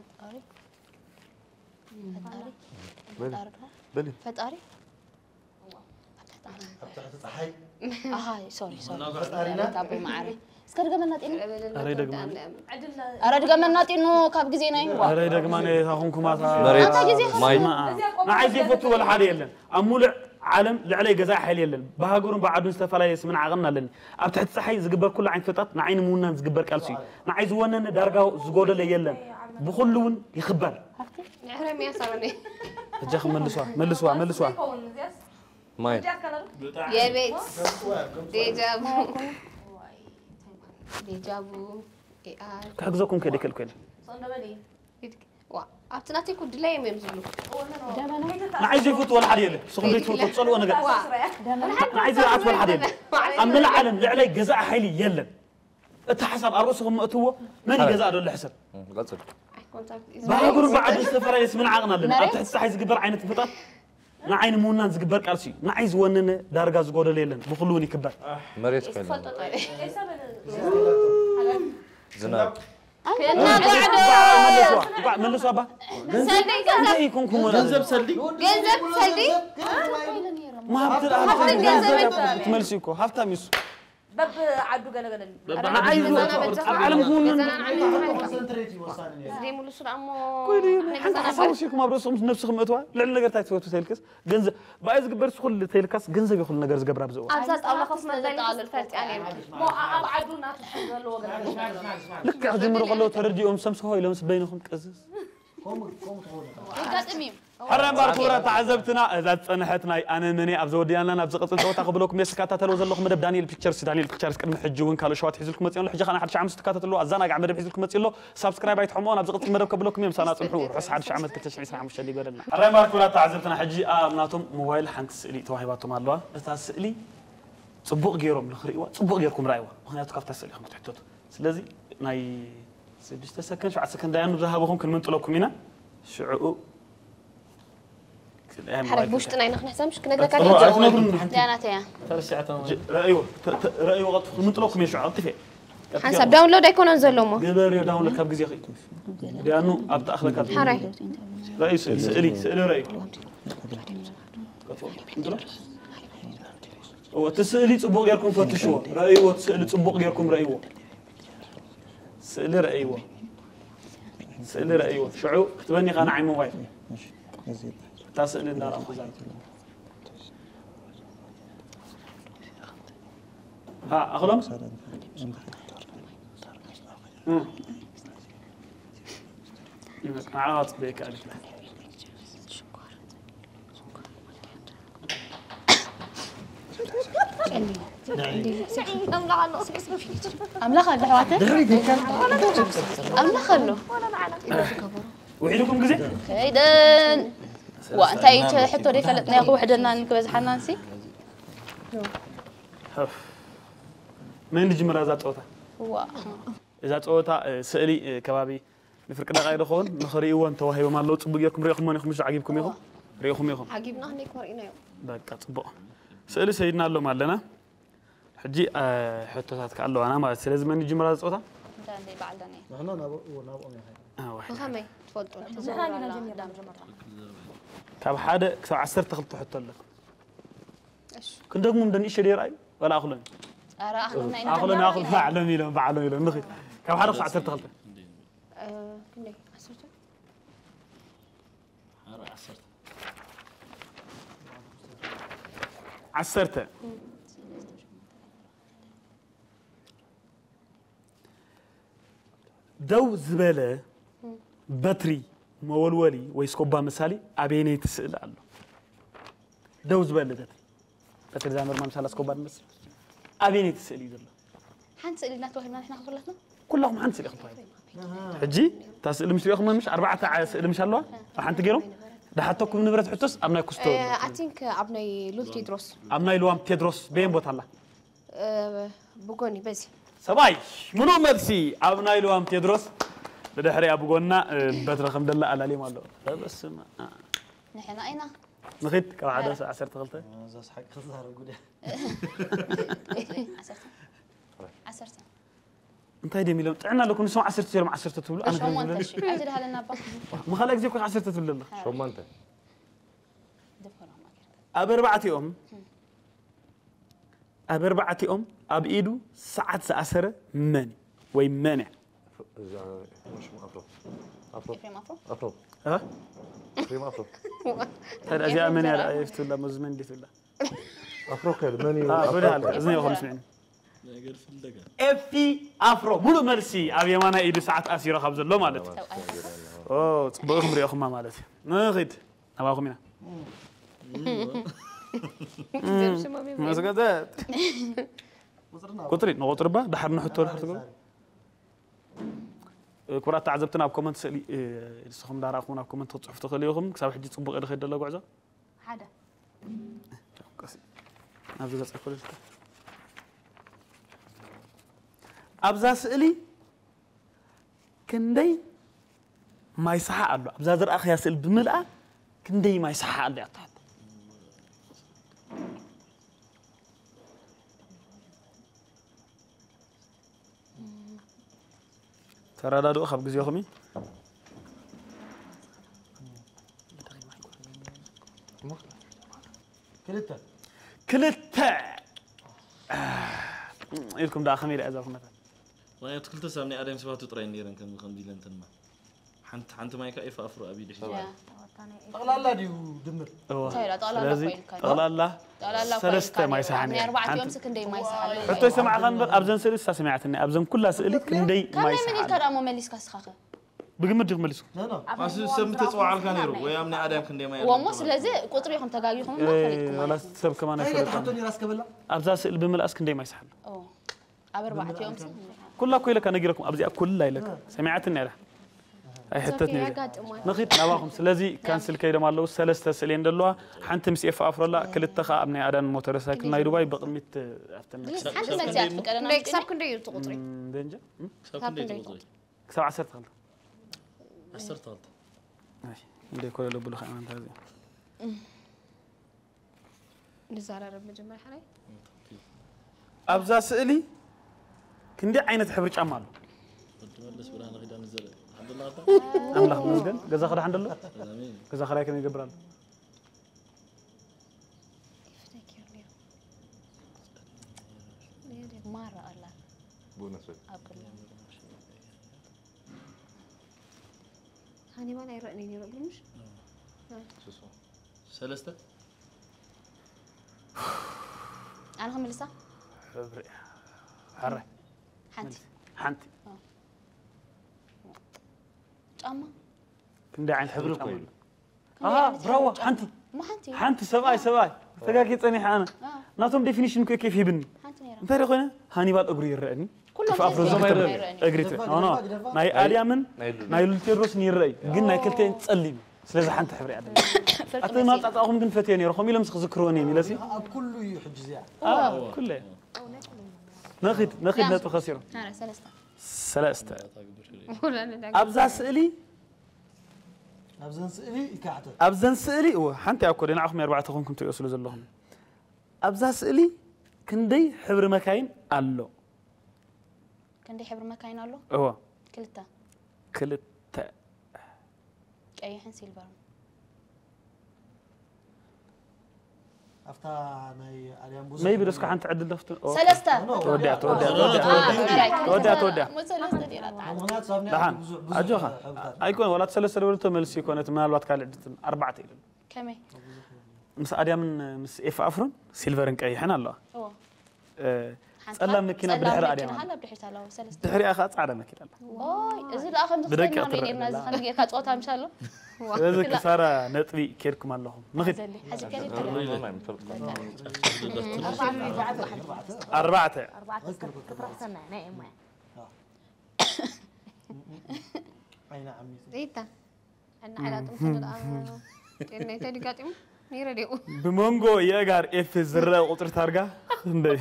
ፈጣሪ? ፈጣሪ? በሊ። ፈጣሪ ዶ? በሊ። ፈጣሪ? ኣብ ትሕቲ ጸሓይ። ኣሃ፣ ሶሪ፣ ሶሪ። ፈጣሪና? ካብ ማዕረ። እስከ ድገመና ጢኑ። ኧረ ይደግማ። ኧረ ድገመና ጢኑ፣ ካብ ግዜና እዩ። ኧረ ይደግማ፣ ነታ ኩንኩማታ። መሬት፣ ኣታ ግዜ ማይ። ስማ፣ ንዓይ ዘይፈቱ ወላ ሓደ የለን። ኣብ ሙሉእ ዓለም ልዕለይ ገዛኢ ሓይሊ የለን። ብሃገሩን ብዓዱን ዝተፈላለየ ስምን ዓቐንን ኣለኒ። ኣብ ትሕቲ ጸሓይ ዝግበር ኩሉ ዓይነት ፍልጠት ንዓይ ንምውናን ዝግበር ቃልሲ እዩ። ንዓይ ዝወነነ ዳርጋ ዝጎደለ የለን። ብኹሉ እውን ይኽበር። ንሕረምያ ሳሮነይ። ሕጂ መልስዋ፣ መልስዋ፣ መልስዋ። ማይ። የቤት። ዴጃቡ። ዴጃቡ። ኤኣር። ክሕግዘኩም ከይደ ከልኩ የለ። ዋ፣ ኣብቲ ናተይ እኮ ድላዮም እዮም ዝብሉ። ንዓይ ዘይፈቱ ወላ ሓደ የለ። ንስኹም ዘይትፈልጡ ትጸልዎ ነገር። ዋ። ንዓይ ዘይኣት ወላ ሓደ የለ። ኣብ መላእ ዓለም ልዕለይ ገዛኢ ሓይሊ የለን። እቲ ሓሳብ ኣብ ርእስኹም መእትዎ፣ መን ይገዛእ ደሎ ሕሰብ። እም፣ ቀጽል። ብሃገሩን ብዓዱን ዝተፈላለየ ስምን ዓቕን ኣለና። ኣብ ትሕቲ ጸሓይ ዝግበር ዓይነት ፍልጠት ንዓይ ንምውናን ዝግበር ቃልሲ እዩ። ንዓይ ዝወነነ ዳርጋ ዝጎደለ የለን። ብኹሉ እውን ይክበር። መሬት ኮይና። ዝናብ። ክናጋዕ ዶ? እንቋዕ መልሱ ኣባ። ሰልዲ ገንዘብ። ገንዘብ ይኩንኩም ወላ። ገንዘብ ሰልዲ? ገንዘብ ሰልዲ? ሃብቲ ሃብቲ ሃብቲ ገንዘብ ገንዘብ ኣይኮነን። ትመልሲ እኮ። ሃብታም እዩ እሱ። በብዓዱ ገለገለ። በብዓዱ ንዓይ ገለገለ። ዝወ-፣ ኣብ ዓለም ኩን ገዛና ንዓይ ንዓይ። ኮንሰንትሬት እዩ ወሳኒ ነይሩ። እዚ ሙሉ ስራ እሞ ኮይነ ሓንቲ ሓሳብ ወሲድኩም ኣብ ርእስኹም ነብስኹም እትዋ። ልዕሊ ነገር እንታይ ትፈቱ ተልክስ? ገንዘብ ብኣይ ዝግበር ስኹል ተልካስ ገንዘብ ይኹል ነገር ዝገብር ኣብዚ እዋን። ኣብዛ ጣውላ ኮፍ መበሊ ትፈልጥያ ነይርኪ። እሞ ኣ-፣ ኣብ ዓዱ ናቱ ዘለዎ ገለ። ልክዕ ክጅምሩ ከለዉ ተረዲኦም ሰምስኾ ኢሎም ምስ በይንኹም ቅዝዝ። የጋጥም እዩ። ሕራይ እምበኣር ክቡራት ተዓዘብትና፣ እዛ ዝጸንሐት ናይ ኣነ መን እየ ኣብ ዘወዲኣና ናብ ዝቕጽል ጸወታ ክብለኩም እየ። ዝከታተልዎ ዘለኹም መደብ ዳንኤል ፒክቸርስ፣ ዳንኤል ፒክቸርስ ቅድሚ ሕጂ እውን ካልእ ሸዋት ሒዙልኩም መጺኡ ኣሎ። ሕጂ ኸኣ ንሓድሽ ዓመት ትከታተልዎ ኣዘናጋዒ መደብ ሒዙልኩም መጺኡ ኣሎ። ሳብስክራይብ ኣይትሕምቑ፣ ናብ ዝቕጽል መደብ ከብለኩም እየ። ምሳና ጽንሑ። ርሑስ ሓድሽ ዓመት ክልተ ሽሕን ዕስራን ሓሙሽተን ይግበረልና። ሕራይ እምበኣር ክቡራት ተዓዘብትና፣ ሕጂ ኣብ ናቶም ሞባይል ሓንቲ ስእሊ ተዋሂባቶም ኣለዋ። እታ ስእሊ ጽቡቕ ገይሮም ንኽርእይዋ፣ ጽቡቕ ገይርኩም ረኣይዋ። ምኽንያቱ ካብታ ስእሊ ኢኹም ክትሕተቱ። ስለዚ ናይ ሽዱሽተ ሰከንድ፣ ሸውዓተ ሰከንድ ዳያኑ ዝሃበኹም ክንምንጥለኩም ኢና። ሽዑኡ ሓደ ብውሽጥና ኢና ክንሕሰብ፣ ምሽ ክነግረካ እዎ፣ ኣይትነግሩን። ዳያናተያ። ተረሲዓታ ማለት። ጅ-፣ ረእይዎ፣ ተ-፣ ተ-፣ ረእይዎ፣ ቀልጥፉ፣ ክንምንጥለኩም እየ፣ ሽዑ ቀልጥፍ እየ። ሓንሳብ ዳውንሎድ ኣይኮነን ዘሎ እሞ። ግበርዮ ዳውንሎድ ካብ ግዜ ኽእቱ። ዳያኑ ኣብ ተኣኽለካ። ሓራይ። ረእዩ ስእሊ፣ ስእሊ፣ ስእሊ ረእዩ። ቀልጥፉ፣ ምንጥሎ። እዎ፣ እቲ ስእሊ ጽቡቕ ጌርኩም ፈትሽዎ። ረእይዎ፣ እቲ ስእሊ ጽቡቕ ጌርኩም ረእይዎ። ስእሊ ረእይዎ። ስእሊ ረእይዎ። ሽዑ ክትበኒ ኢኻ ንዓይ ሞባይል። እታ ስእሊ እንዳረኣኹ ዛረብ። ሃ፣ ኣኽሎም? እም። ንዓኻ ጽበየካ ኣሊፍና። ኣምላኽ ኣሎ ኣሕዋተ። ኣምላኽ ኣሎ። ውዒድኩም ግዜ ከይደን ዋ እንታይ ሕቶ ዘይፈለጥናዮ ክውሕደናን ክበዝሓናን ሲ መን ዝጅምራ እዛ ፀወታ? ዋ እዛ ፀወታ ስእሊ ከባቢ ንፍርቂ ደቃይ ዶ ኸውን ንኽርእይዎ እንተዋሂቦም ኣለዉ። ፅቡቅ ጌርኩም ሪኢኹሞ ኢኹም፣ ምሽ ዓጊብኩም ኢኹም፣ ሪኢኹም ኢኹም። ዓጊብና ክንደይ እኮ ርኢናዮ። በቃ ፅቡቅ ስእሊ ሰይድናሎም ኣለና። ሕጂ ሕቶታት ከ ኣለዋና ማለት ስለዚ መን ይጅምራ እዛ ፀወታ? እንታይ በዓል ዳንኤል ንሕና ናብኡ ናብኦም ኢና ኣዋይ። ብኸመይ ትፈልጡ? ንሕና ኢና ጀሚርና መጀመርታ። ካብ ሓደ ክሳብ ዓሰርተ ክልተ ሕቶ ኣለኩም። ክንደግሞም ዶ ንእሽተይ ደይረኣዩ ዋላ ኣኽሎም ኧረ ኣኽሎምና ኢና ኣኽሎም ኣኽሎም ባዕሎም ኢሎም ባዕሎም ኢሎም ንኽድ ካብ ሓደ ክሳብ ዓሰርተ ክልተ ክንደይ ዓሰርተ ዓሰርተ ደው ዝበለ በትሪ መወልወሊ ወይ ስኮባ መሳሊ ኣበየነይቲ ስእሊ ኣሎ? ደው ዝበለ በትሪ በትሪ እዛ ኖርማል ምሳላ ስኮባ ንመስል ኣበየነይቲ ስእሊ እዩ ዘሎ? ሓንቲ ስእሊ ኢልና ተዋሂብና ንሕና ክፍላትና ኩላኹም ሓንቲ ስእሊ ክትዋሂቡ ሕጂ እታ ስእሊ ምስ ሪኦኹም ምሽ ኣርባዕተ ዓ- ስእሊ ምሽ ኣለዋ ኣብ ሓንቲ ገይሮም ድሓተኩም ንብረት ሕቶስ ኣብ ናይ ኩስቶ I think ኣብ ናይ ሉል ቴድሮስ ኣብ ናይ ልዋም ቴድሮስ በየን ቦታ ኣላ ብጎኒ በዚ ሰብኣይ ምሉእ መልሲ ኣብ ናይ ልዋም ቴድሮስ ብድሕሪኣ ብጎና በትሪ ከም ደላ ኣላልዮም ኣለዉ በስመ ኣብ ንሕና ኢና ንኺድ ካብ ሓደ ዓሰርተ ክልተ እዛ ሰሓቅ ክዛረብ ጉድ እያ ዓሰርተ ዓሰርተ እንታይ ድም ኢሎም ጥዕና ኣለኩም ንሶም ዓሰርተ ዜሮም ዓሰርተ ትብሉ ኣነ ግን ሸሞንተ ዝብለኒ ሺ ኣይትድሃለና እባ ምኻልኣ ግዜ ኮን ዓሰርተ ትብል ኣለኻ ሸሞንተ ድፍኖ ማጌርካ ኣብ ኣርባዕቲኦም ኣብ ኣርባዕቲኦም ኣብ ኢዱ ሰዓት ዝኣሰረ መን እዩ ወይ መን እያ እዛ ሽሙ ኣፍሮ ኣፍሮ ኤፍሬም ኣፍሮ ኣፍሮ እ? ኤፍሬም ኣፍሮ ታዲያ እዚኣ መን እያ ደኣ የፍትውላ መዚ መን እንዴት ብላ ኣፍሮ ከ መን እዩ እ፣ ብድሃል እዝኒ ይኹን ስምዕኒ ኤፊ ኣፍሮ ሙሉእ መልሲ ኣብ የማናይ ኢዱ ሰዓት ኣሲሮ ካብ ዘሎ ማለት እዩ ኦ፣ ፅቡቅ ኢኹም ሪኦኹማ ማለት እዩ ንኺድ ናባኹም ኢና መስገደት ቁፅሪ ንቁፅሪ ባ ድሓር ንሕቶ ድሓር ትገብሩ ክቡራት ተዓዘብትና ኣብ ኮመንት ስእሊ ንስኹም እንዳረኣኹም ናብ ኮመንት ክትፅሑፍ ትኽእሉ ኢኹም ክሳብ ሕጂ ፅቡቅ እየ ዝኸይድ ዘሎ ጉዕዞ ሓደ ናብዚ ገፀ ኮለልካ ኣብዛ ስእሊ ክንደይ ማይ ሰሓ ኣሎ ኣብዛ ዝረኣኽያ ስእሊ ብምልኣ ክንደይ ማይ ሰሓ ኣሎ እያ ትሓቶ ተረዳድኡ ካብ ግዜኹም እዩ ክልተ ክልተ ኢልኩም ደኣ ከመይ ደኣ እዛ ኩነታት ምክንያቱ ክልተ ሰብ ናይ ኣዳም ሰባቱ ጥራይ ነይረን ከም ከም ዲለን ተንማ ሓንቲ ሓንቲ ማይ ከዓ ይፋፍሩ ኣብ ኢዱ ሒዛ ጠቕላላ ድዩ ድምር እዋ። እንታይ ኢላ? ጠቕላላ ስለዚ እኮ ኢልካ። ጠቕላላ ጠቕላላ እኮ ሰለስተ ኢልካ ማይ ነይሩ። ሰሓኒ ናይ ኣርባዕቲኦም ሓንቲ ሲ ክንደይ ማይ ሰሓኒ ሕቶ ይሰማዕኻ እምበር ኣብዘን ስእሊ እሳ ሰሚዓትኒ ኣብዘን ኩላ ስእሊ ክንደይ ካብ ማይ ናይ መን ኢልካ ሰሓኒ ደኣ እሞ መሊስካ ስኻኸ ብግምት ዲኹም መሊስኩም ኣሱ ሰብ ምተፅዋዓልካ ነይሩ ወይ ኣብ ናይ ኣዳም ክንደይ ማይ ወሞ ስለዚ ቁፅሪ ኢኹም ተጋጊኹም እሞ ፈሊጥኩም ማለት ዋላ እዩ። ሰብ ከማን እንታይ ኣይፈለጥኩም ተሓቶ ነይራ እስከ በላ ኣብዛ ስእሊ ብምልኣስ ክንደይ ማይ ሰሓኒ ኦ፣ ኣብ ኣርባዕቲኦም ሲ ኩላ እኮ ኢለካ ነጊረኩም ኣብዚኣ ኩላ ኢለካ ሰሚዓትኒ ኢላ ኣይሕተት ነይሩ ያጋጥማል ንኺድ ናባኹም ስለዚ ካንስል ከይዶም ኣለዉ ሰለስተ ስእሊ እየን ዘለዋ ሓንቲ ምስ ኤፍ ኣፍሮላ ክልተ ኸዓ ኣብ ናይ ኣዳን ሞተር ሳይክል ናይ ዱባይ ብቕድሚት ኣብተን ፕሊስ ሓንቲ መልሲ ኣትፍቀደና ክንደይ ክሳብ ክንደይ እዩ እቲ ቁፅሪ ደንጀ ክሳብ ክንደይ ትቑፅሪ ክሳብ ዓሰርተ ክልተ ዓሰርተ ክልተ እንደ ኮለሎ ብሉ ኸዓ ኣንታ እዚ ንዘራረብ መጀመርያ ሓራይ ኣብዛ ስእሊ ክንደይ ዓይነት ሕብሪ ጫማ ኣሎ ወዲ መለስ ብርሃነ ኪዳነ ዘርኢ ሓደላ ኣታ ኣምላኽ መስገን ገዛ ክዳ ሓንደሎ ኣሜን ገዛ ክራይ ከመይ ይገብር ኣሎ ማራ ኣላ ብእውነት በል ኣብ ቅድሚ ሃኒባን ኣይረእኒ ነይሩ ብሉሽ ስሱ ሰለስተ ኣነ ክምልሳ ሕብሪ ሓራይ ሓንቲ ሓንቲ ጫማ ክንደይ ዓይነት ሕብሪ ሕብሪ እኮ ጫማ እዩ ኣሎ ኣሃ ብራዋ ሓንቲ እሞ ሓንቲ እዩ። ሓንቲ ሰብኣይ ሰብኣይ ተጋጊ ጸኒሐ ኣነ አ፣ ናቶም ዴፊኒሽን እኮ ኬፍ ሂብኒ። ሓንቲ ነይራ። እንታይ ደኾነ ሃኒባል እግሩ ይረአኒ። ኩሎም ኬፍ ኣፍሮ ቴድሮስ ዝግበር ይረአኒ። እግሪት ደፋ ኖ ኖ ደፋ ደፋ። ናይ ኣልያምን ናይ ሉል። ናይ ሉል ቴድሮስን ይረአይ ግን ናይ ክልተን ጸሊም እዩ። ስለዚ ሓንቲ ሕብሪ እያ ደላ። ፍርቂ ኣቲ መሲል። ማጣጣኹም ግን ፈትየን ነይረ ከምኡ ኢሎም ስኽ ዝክርወን እዮም ኢለሲ ኣብ ኩሉ እዩ ሕጂ እዚኣ ኩለ ነኺድ ነኺድ ነጥቢ ከሲሩ ያ፣ ሰለስተ። ሰለስተ ወላ ነዳ- ኣብዛ ስእሊ ኣብዘን ስእሊ ይካሕተ ኣብዘን ስእሊ እወ ሓንቲ እያ እኮ ደይ ንዓኹም ኣርባዕተ ኮንኩም ትሪኦ ስለ ዘለኹም ኣብዛ ስእሊ ክንደይ ሕብሪ መካይን ኣሎ ክንደይ ሕብሪ መካይን ኣሎ? እወ ክልተ። ክልተ ቀይሕን ሲልቨርን። ኣብታ ናይ ኣልያን ብዙ መይቢ ደስካ ሓንቲ ዕድል ደፍት ሰለስተ። ተወዲያ ተወዲያ ተወዲያ፣ ተወዲያ ተወዲያ ሞ ሰለስተ ዲራ ጣዓም። ምክንያቱ ኣብ ናይ ደሓን ብዙ ብዙ ኣጆኻ ሕብርታት ኣይኮነ ዋላ ተሰለስተ ደበልቶ መልሲ ይኮነት ምናልባት ካልእ ዕድል ኣርባዕተ ኢለን ከመይ? ምስ ኣድያምን ምስ ኤፍ ኣፍሮን ሲልቨርን ቀይሕን ኣለዋ እዎ። እ፣ ጸላም መኪና ብድሕሪ ኣድያም ኣላ። ኣብ ድሕሪት ኣለዋ ሰለስተ። ድሕሪኣ ከዓ ጻዕዳ መኪና ኣላ ኦይ እዚ ደኣ ከም ብደቂ ዝኽደና ትረአ ነርና እዚ ዘላ። ከም ጌርካ ጸወታ ምሻሎ። ስለዚ ክሳራ ነጥቢ ኬድኩም ኣለኹም ንኽድ ዘሊ ሓዚ ከሪ ኣርባዕተ ክትረኽሰና ናይ ኤማያ ዓይና ዓሚቱ ሪታ እና ሓላጥም ከደኣ ናይ ተዲጋጢሙ ነይረ ዲኡ ብመንጎ የእጋር ኤፍ ዝረአ ቁፅሪ ታርጋ ክንደይ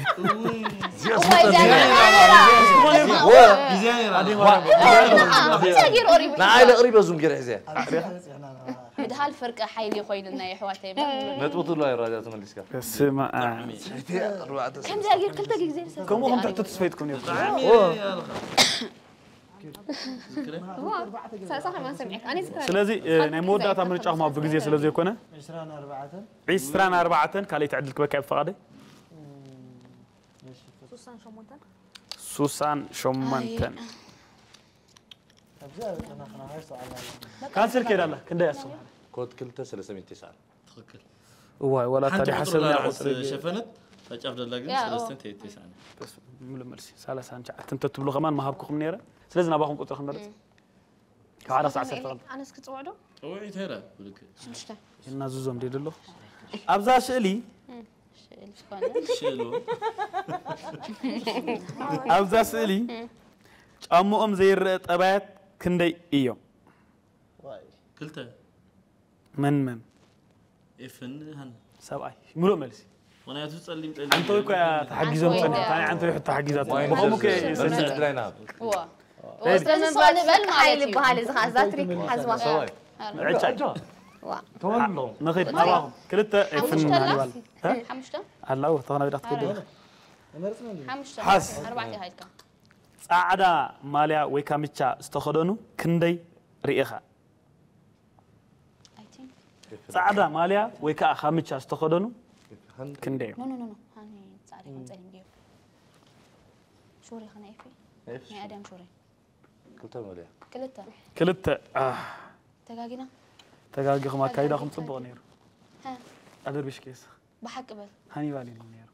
ግዜ ነይራ ገይሩ ኦሪቡ ንዓይ ለቕሪበ ዙም ገይረ ሕዚያ ኣብዚኣ ምድሃል ፍርቂ ሓይሊ ኮይንና የሕዋተይ ነጥቢ ትብሎ ኣይ ራድያ ተመሊስካ ስማ ከምዚ ኣጊር ክልተ ግዜ ዝሰ ከምኡ ከም ትሕቶ ተስፈይትኩም ነይሩ ሳሳ ከማን ሰሚዐካ ኣነ ዝክራ ስለዚ እ፣ ናይ መወዳእታ ምርጫኹም ኣብ ግዜ ስለ ዘይኮነ ዕስራን ኣርባዕተን ዒስራን ኣርባዕተን ካልኣይቲ ዕድል ክበካ ብፈቓደይ እሺ ሱሳን ሸሞንተን ሱሳን ሸሞንተን ኣብዚኣ በቃ ናትና ሃይሶ ኣላ ካንስል ከይዳላ ክንደይ ኣስብ ኮድ ክልተ ሰለስተ ሚእቲ ይስዓል ትኽክል እዋይ ወላ ሓንቲ ታዲያ ቁፅሪ ሓሰብ ላ ናይቆፅሪ ሸፈነት ታጫፍ ደላ ግን ያ፣ ሰለስተን ተይተይሳነ ምሉእ መልሲ ሰላሳ እንተ ትብሉ ከማን መሃብኩኹም ነይረ ስለዚ ናባኹም ቁፅሪ ክንበልፅ ካብ ዓራት ሰዓት ሰልተቐል ኣነስ ክፅውዕ ዶ ወይ ተራ ብልክ ሽዱሽተ እናዝዞም ደይ ደሎ ኣብዛ ስእሊ ሽሉ ኣብዛ ስእሊ ጫምኦም ዘይረአ ጠባያት ክንደይ እዮም ክልተ መን መን ኤፍን ሃን ሰብኣይ ምሉእ መልሲ ምክንያቱ ፀሊም ዓንተዊ እኮ እያ ተሓጊዞም ፀኒሖም ታኒ ዓንተዊ ሕቶ ሓጊዛት ብኸምኡ ከ መልሲ ዕድል ኣይንሃብ እዋ ወስተ ምንባል ንበል ማለት ሓይል እዩ ይበሃል እዚ ከዓ እዛ ትሪክ ሓዝዋ ሰብኣይ ዕጫ ተወሎ ንኸይድ ናባኹም ክልተ ኤፍን ሓሙሽተ ኣላ? ናኒባል ኣላው ተኸናቢዳ ክትከይድ መርፅና እንዲ ሓሙሽተ ሓስ። ኣርባዕተ ኢኻ ኢልካ ፃዕዳ ማልያ ወይ ካምቻ ዝተኸደኑ ክንደይ ርኢኻ I think ፃዕዳ ማልያ ወይ ከዓ ካምቻ ዝተኸደኑ ክንደይ እዮም no no no no ሃኒ ጻዕዳ ይኹን ጸሊም ድዩ ሹሬ ኸነ ኤፊ ናይ ኣድያም ሹሬ ክልተ መለያ ክልተ ክልተ ኣህ፣ ተጋጊና ተጋጊኹም ኣካይዳኹም ፅቡቕ ነይሩ ሃ ኣደርቢሽ ኬስ ብሓቂ በል ሃኒባል እዩ ነይሩ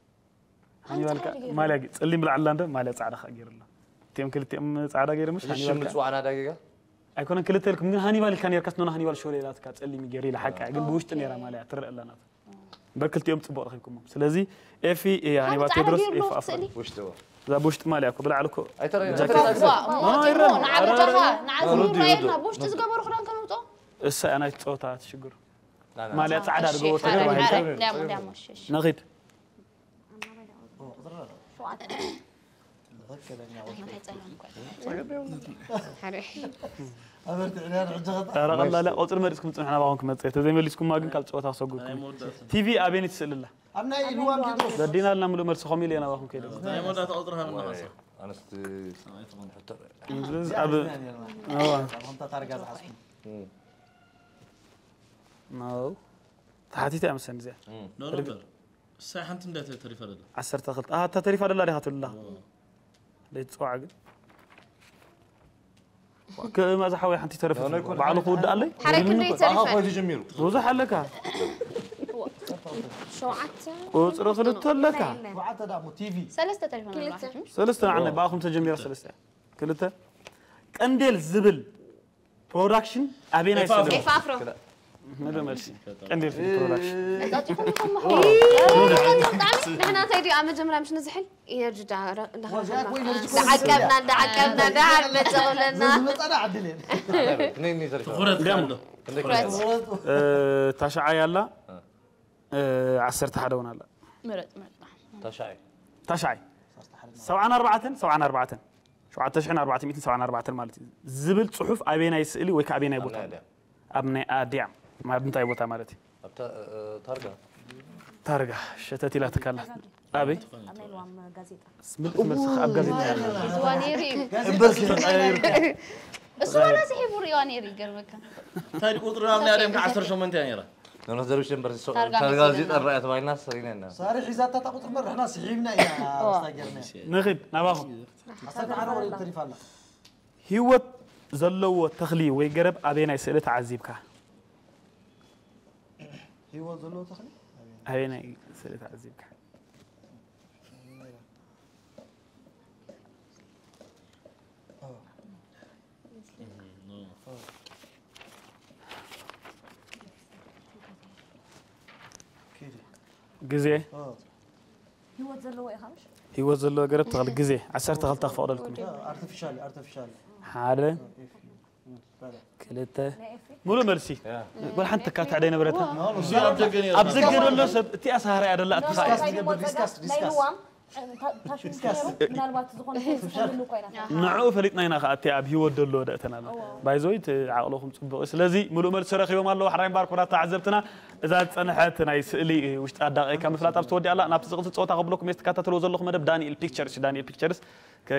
ሃኒባል ከ- ማልያ ገ- ፀሊም ብላዕላ እንደ ማልያ ፃዕዳ ከ ገይሩ ኣሎ እቲኦም ክልቲኦም ፃዕዳ ገይሩ ምሽ ሽም ሃኒባል ከ- ንፅዋዕና ዳጌጋ ኣይኮነን ክልተ ኢልኩም ግን ሃኒባል ኢልካ ነርካስ ኖና ሃኒባል ሾሬ ኢላትካ ፀሊም ገይሩ ኢላ ሓቃ ግን ብውሽጢ ነይራ ማልያ ትረአ ኣላ ናቱ እምበር ክልቲኦም ፅቡቕ ረኺብኩሞም ስለዚ ኤፊ እያ ሃኒባል ፃዕዳ ቴድሮስ ገይሩ ኤፍ ኣለዎ ኣፍሮ ስእሊ ውሽጢ እዋ እዛ ብውሽጢ ማልያ እኮ ብላዕሊ እኮ ኣይተረኣየን ጃኬት ዋ ኖ፣ ይረአ። ንዓበጃኻ ንዓዚ ርዱ፣ ራእየና ርዱ። ብውሽጢ ዝገበሩ ክዳን ከምውፅኦ እሳ እያ ናይ ፃወታ ሽግሩ ማልያ ፃዕዳ ድገበሩ ፃዕዳ ተገርባ ፃዕዳ ይከ- ዳሞ ዳሞ ሽሽ ንኺድ ቁፅሪ ኣሎ ትኽክለኛ ሓደ ኣበርትዕና ሕጂ ኸጣ ኧረ ቀላል እያ። ቁፅሪ መሪፅኩም ፅንሑ ናባኹም ክመፅእ ተዘይመሊስኩማ ግን ካብ ፀወታ ክሰጉድኩም ቲቪ ኣበየነይቲ ስእሊ ኣላ ኣብ ናይ ኢልዋን ኪድሮስ ዘዲና ኣልና ምሉእ መልሲ ከምኡ ኢለ ናባኹም ከይደ ናይ መወዳእታ ቁፅሪ ሃብና ኻሳ ኣነስቲ ሰማይ ትኾን ኣብ እዋ። ከምታ ታርጋ ዝሓዝኩም ነው ተሓቲተ እያ መሰለኒ እዚኣ ኖ ነበር እሳይ ሓንቲ እንዳ ተሪፈ ደላ ዓሰርተ ክልተ ኣታ ተሪፋ ደላ ዲኻ ትብልላ ለይትፅዋዕ ግን ከማዚ ሓወይ ሓንቲ ተረፈ ባዕሉ ክውድእ ኣለይ ሓደ ክንደይ ተሪፈ ኮይኑ ጀሚሩ ብዙሕ ኣለካ ሸውዓተ ቁፅሪ ክልተ ኣለካ ሸውዓተ ዳሞ ቲቪ ሰለስተ ተሪፈና ኣለዋ ክልተ ሕጂ ሰለስተ ንዓነ ብኣኹም ተጀሚራ ሰለስተ ክልተ ቀንዴል ዝብል ፕሮዳክሽን ኣበየናይ ኤፋ ስእሊ ኤፋ ኣፍሮ ምሉእ መልሲ። ቀንዴል ፊልም ፕሮዳክሽን። ንሕና እንታይ ድዩ ኣብ መጀመርያ ምሽ ንዝሕል ኢነርጂ እንዳዓቀብና እንዳዓቀብና ዳሓር መፀ ብለና። ትኩረት ኣሎ። ታሽዓይ ኣላ። ዓሰርተ ሓደ እውን ኣላ። ምረጥ ምረጥ። ታሽዓይ ታሽዓይ ሰብዓን ኣርባዕተን ሰብዓን ኣርባዕተን ሸውዓተ ሽሕን ኣርባዕተ ሚእትን ሰብዓን ኣርባዕተን ማለት እዩ ዝብል ፅሑፍ ኣበየናይ ስእሊ ወይ ከዓ ኣበየናይ ቦታ ኣሎ? ኣብ ናይ ኣድያም ኣብ ምንታይ ቦታ ማለት እዩ? ኣብታ ታርጋ ታርጋ ሸተት ኢላ ትካላት ኣበይ? ኣብ ናይ ልዋም ጋዜጣ ምልእቲ መልሲ ኣብ ጋዜጣ ያለ እሱ ዋላ ስሒቡ ሪዋ ነይሩ ይገርመካ። እንታይ ቁፅሪ ኣብ ናይ ኣድያም ከ ዓሰርተ ሸሞንተ እያ ነይራ። ኖኖ ዘርሽ በር ታርጋ ታርጋ መሲለና። ዚ ጠራያ ተባይና ሰሪና። ሳሪ ሒዛታ ቁፅሪ መርሕና ስሒብና ኢና ስታገርና። ንኺድ ናባኹም። ኣስታግዓሮ ወደ ተሪፋላ። ህይወት ዘለዎ ተኽሊ ወይ ገረብ ኣበየናይ ስእሊ ተዓዚብካ? ህይወት ዘለዎ ተኽሊ ኣበየናይ ስእሊ ተዓዚብካ? ግዜ ህይወት ዘለዎ ኢኻ ምሽ? ህይወት ዘለዎ ገረብ ተኽሊ ግዜ ዓሰርተ ክልተ ክፈቕደልኩም እየ። ኣርቲፊሻል ኣርቲፊሻል ሓደ ክልተ ሙሉእ መልሲ ጓል ሓንቲ ተካትዕ ዶ ነበረታ? ኣብ ደገ ዘሎ ሰብ እቲኣ ሳሃራ እያ ደላ ኣትፋ እያ። ዲስካስ ዲስካስ ምናልባት ዝኾነ ሰብስብ እኮ ኢና ንዕኡ ፈሊጥና ኢና ከዓ እቲ ኣብ ህይወት ደሎ ደእተና ኣሎ ባይዘወይ እቲ ዓቕልኹም ፅቡቕ እዩ። ስለዚ ሙሉእ መልሲ ረኺቦም ኣለዉ ሓራይ ምባር ክቡራት ተዓዘብትና። እዛ ዝፀንሐት ናይ ስእሊ ውሽጢ ኣዳቒካ ምፍላጥ ኣብ ዝተወዲኣላ ናብቲ ዝቕፅል ፀወታ ከብለኩም እየ። ትከታተልዎ ዘለኹም መደብ ዳንኤል ፒክቸርስ እዩ። ዳንኤል ፒክቸርስ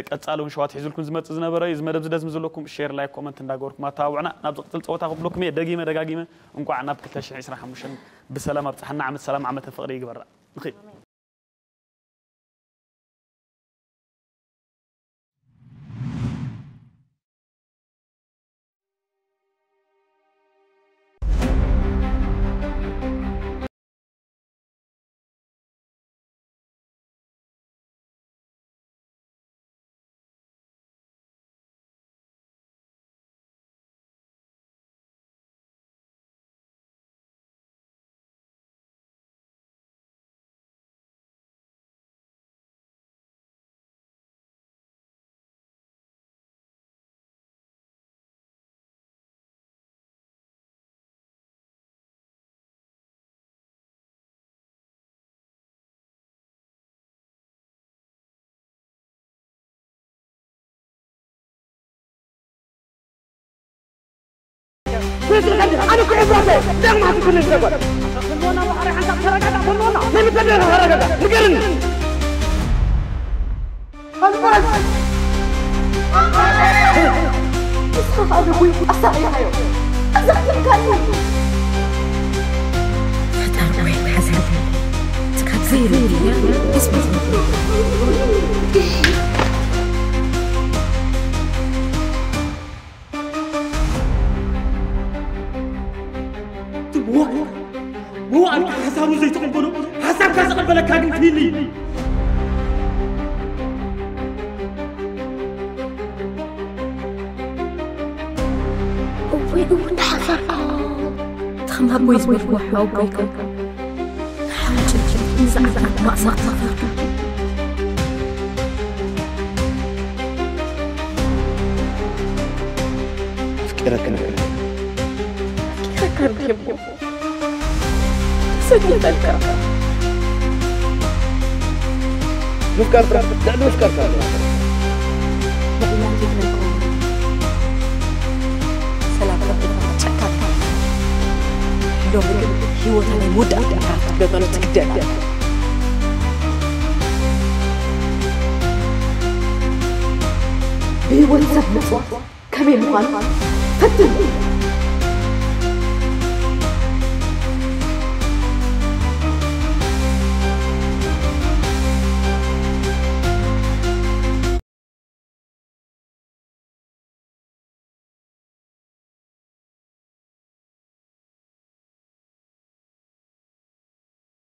ቀፃሊ እውን ሸዋት ሒዙልኩም ዝመፅእ ዝነበረ እዩ። እዚ መደብ ዝደዝሚ ዘለኩም ሼር ላይክ ኮመንት እንዳገበርኩም ኣተባብዑና። ናብ ዝቕፅል ፀወታ ከብለኩም እየ። ደጊመ ደጋጊመ እንቋዕ ናብ ክልተ ሽሕን ዕስራን ሓሙሽተን ብሰላም ኣብፅሓና። ዓመት ሰላም ዓመተ ፍቕሪ ይግበራ። ንኺድ። ፈጣሪ ወይ ሓዘን ትካብ ዘይረድያ ህዝቢ ብዋዕካ ሓሳቡ ዘይተቐበሎ ሓሳብካ ዝቐበለካ ግን ክህሊ እወይ እውን ሓፈርካ ተኸም ኣቦይ ዝበልክዎ ሓወቦይካ ንሓውጭጭ ንዝዓታት ማእሳቕ ተፈርካ ኣፍቂረካ ንብል ኣፍቂረካ ንብል እሞ ተሰኒፈካ ምፍቃር ጥራሕ ልዕሊ ምፍቃር ካለ ምዕላል ይብለኩም ሰላም ረብካ ጨካን ሎሚ ግን ህይወታ ናይ መወዳእታ ምዕራፍ ክትገብረሉ ትግደድ ብህይወት ሰብ ምፅዋት ከመይ ምዃኑ ፈትን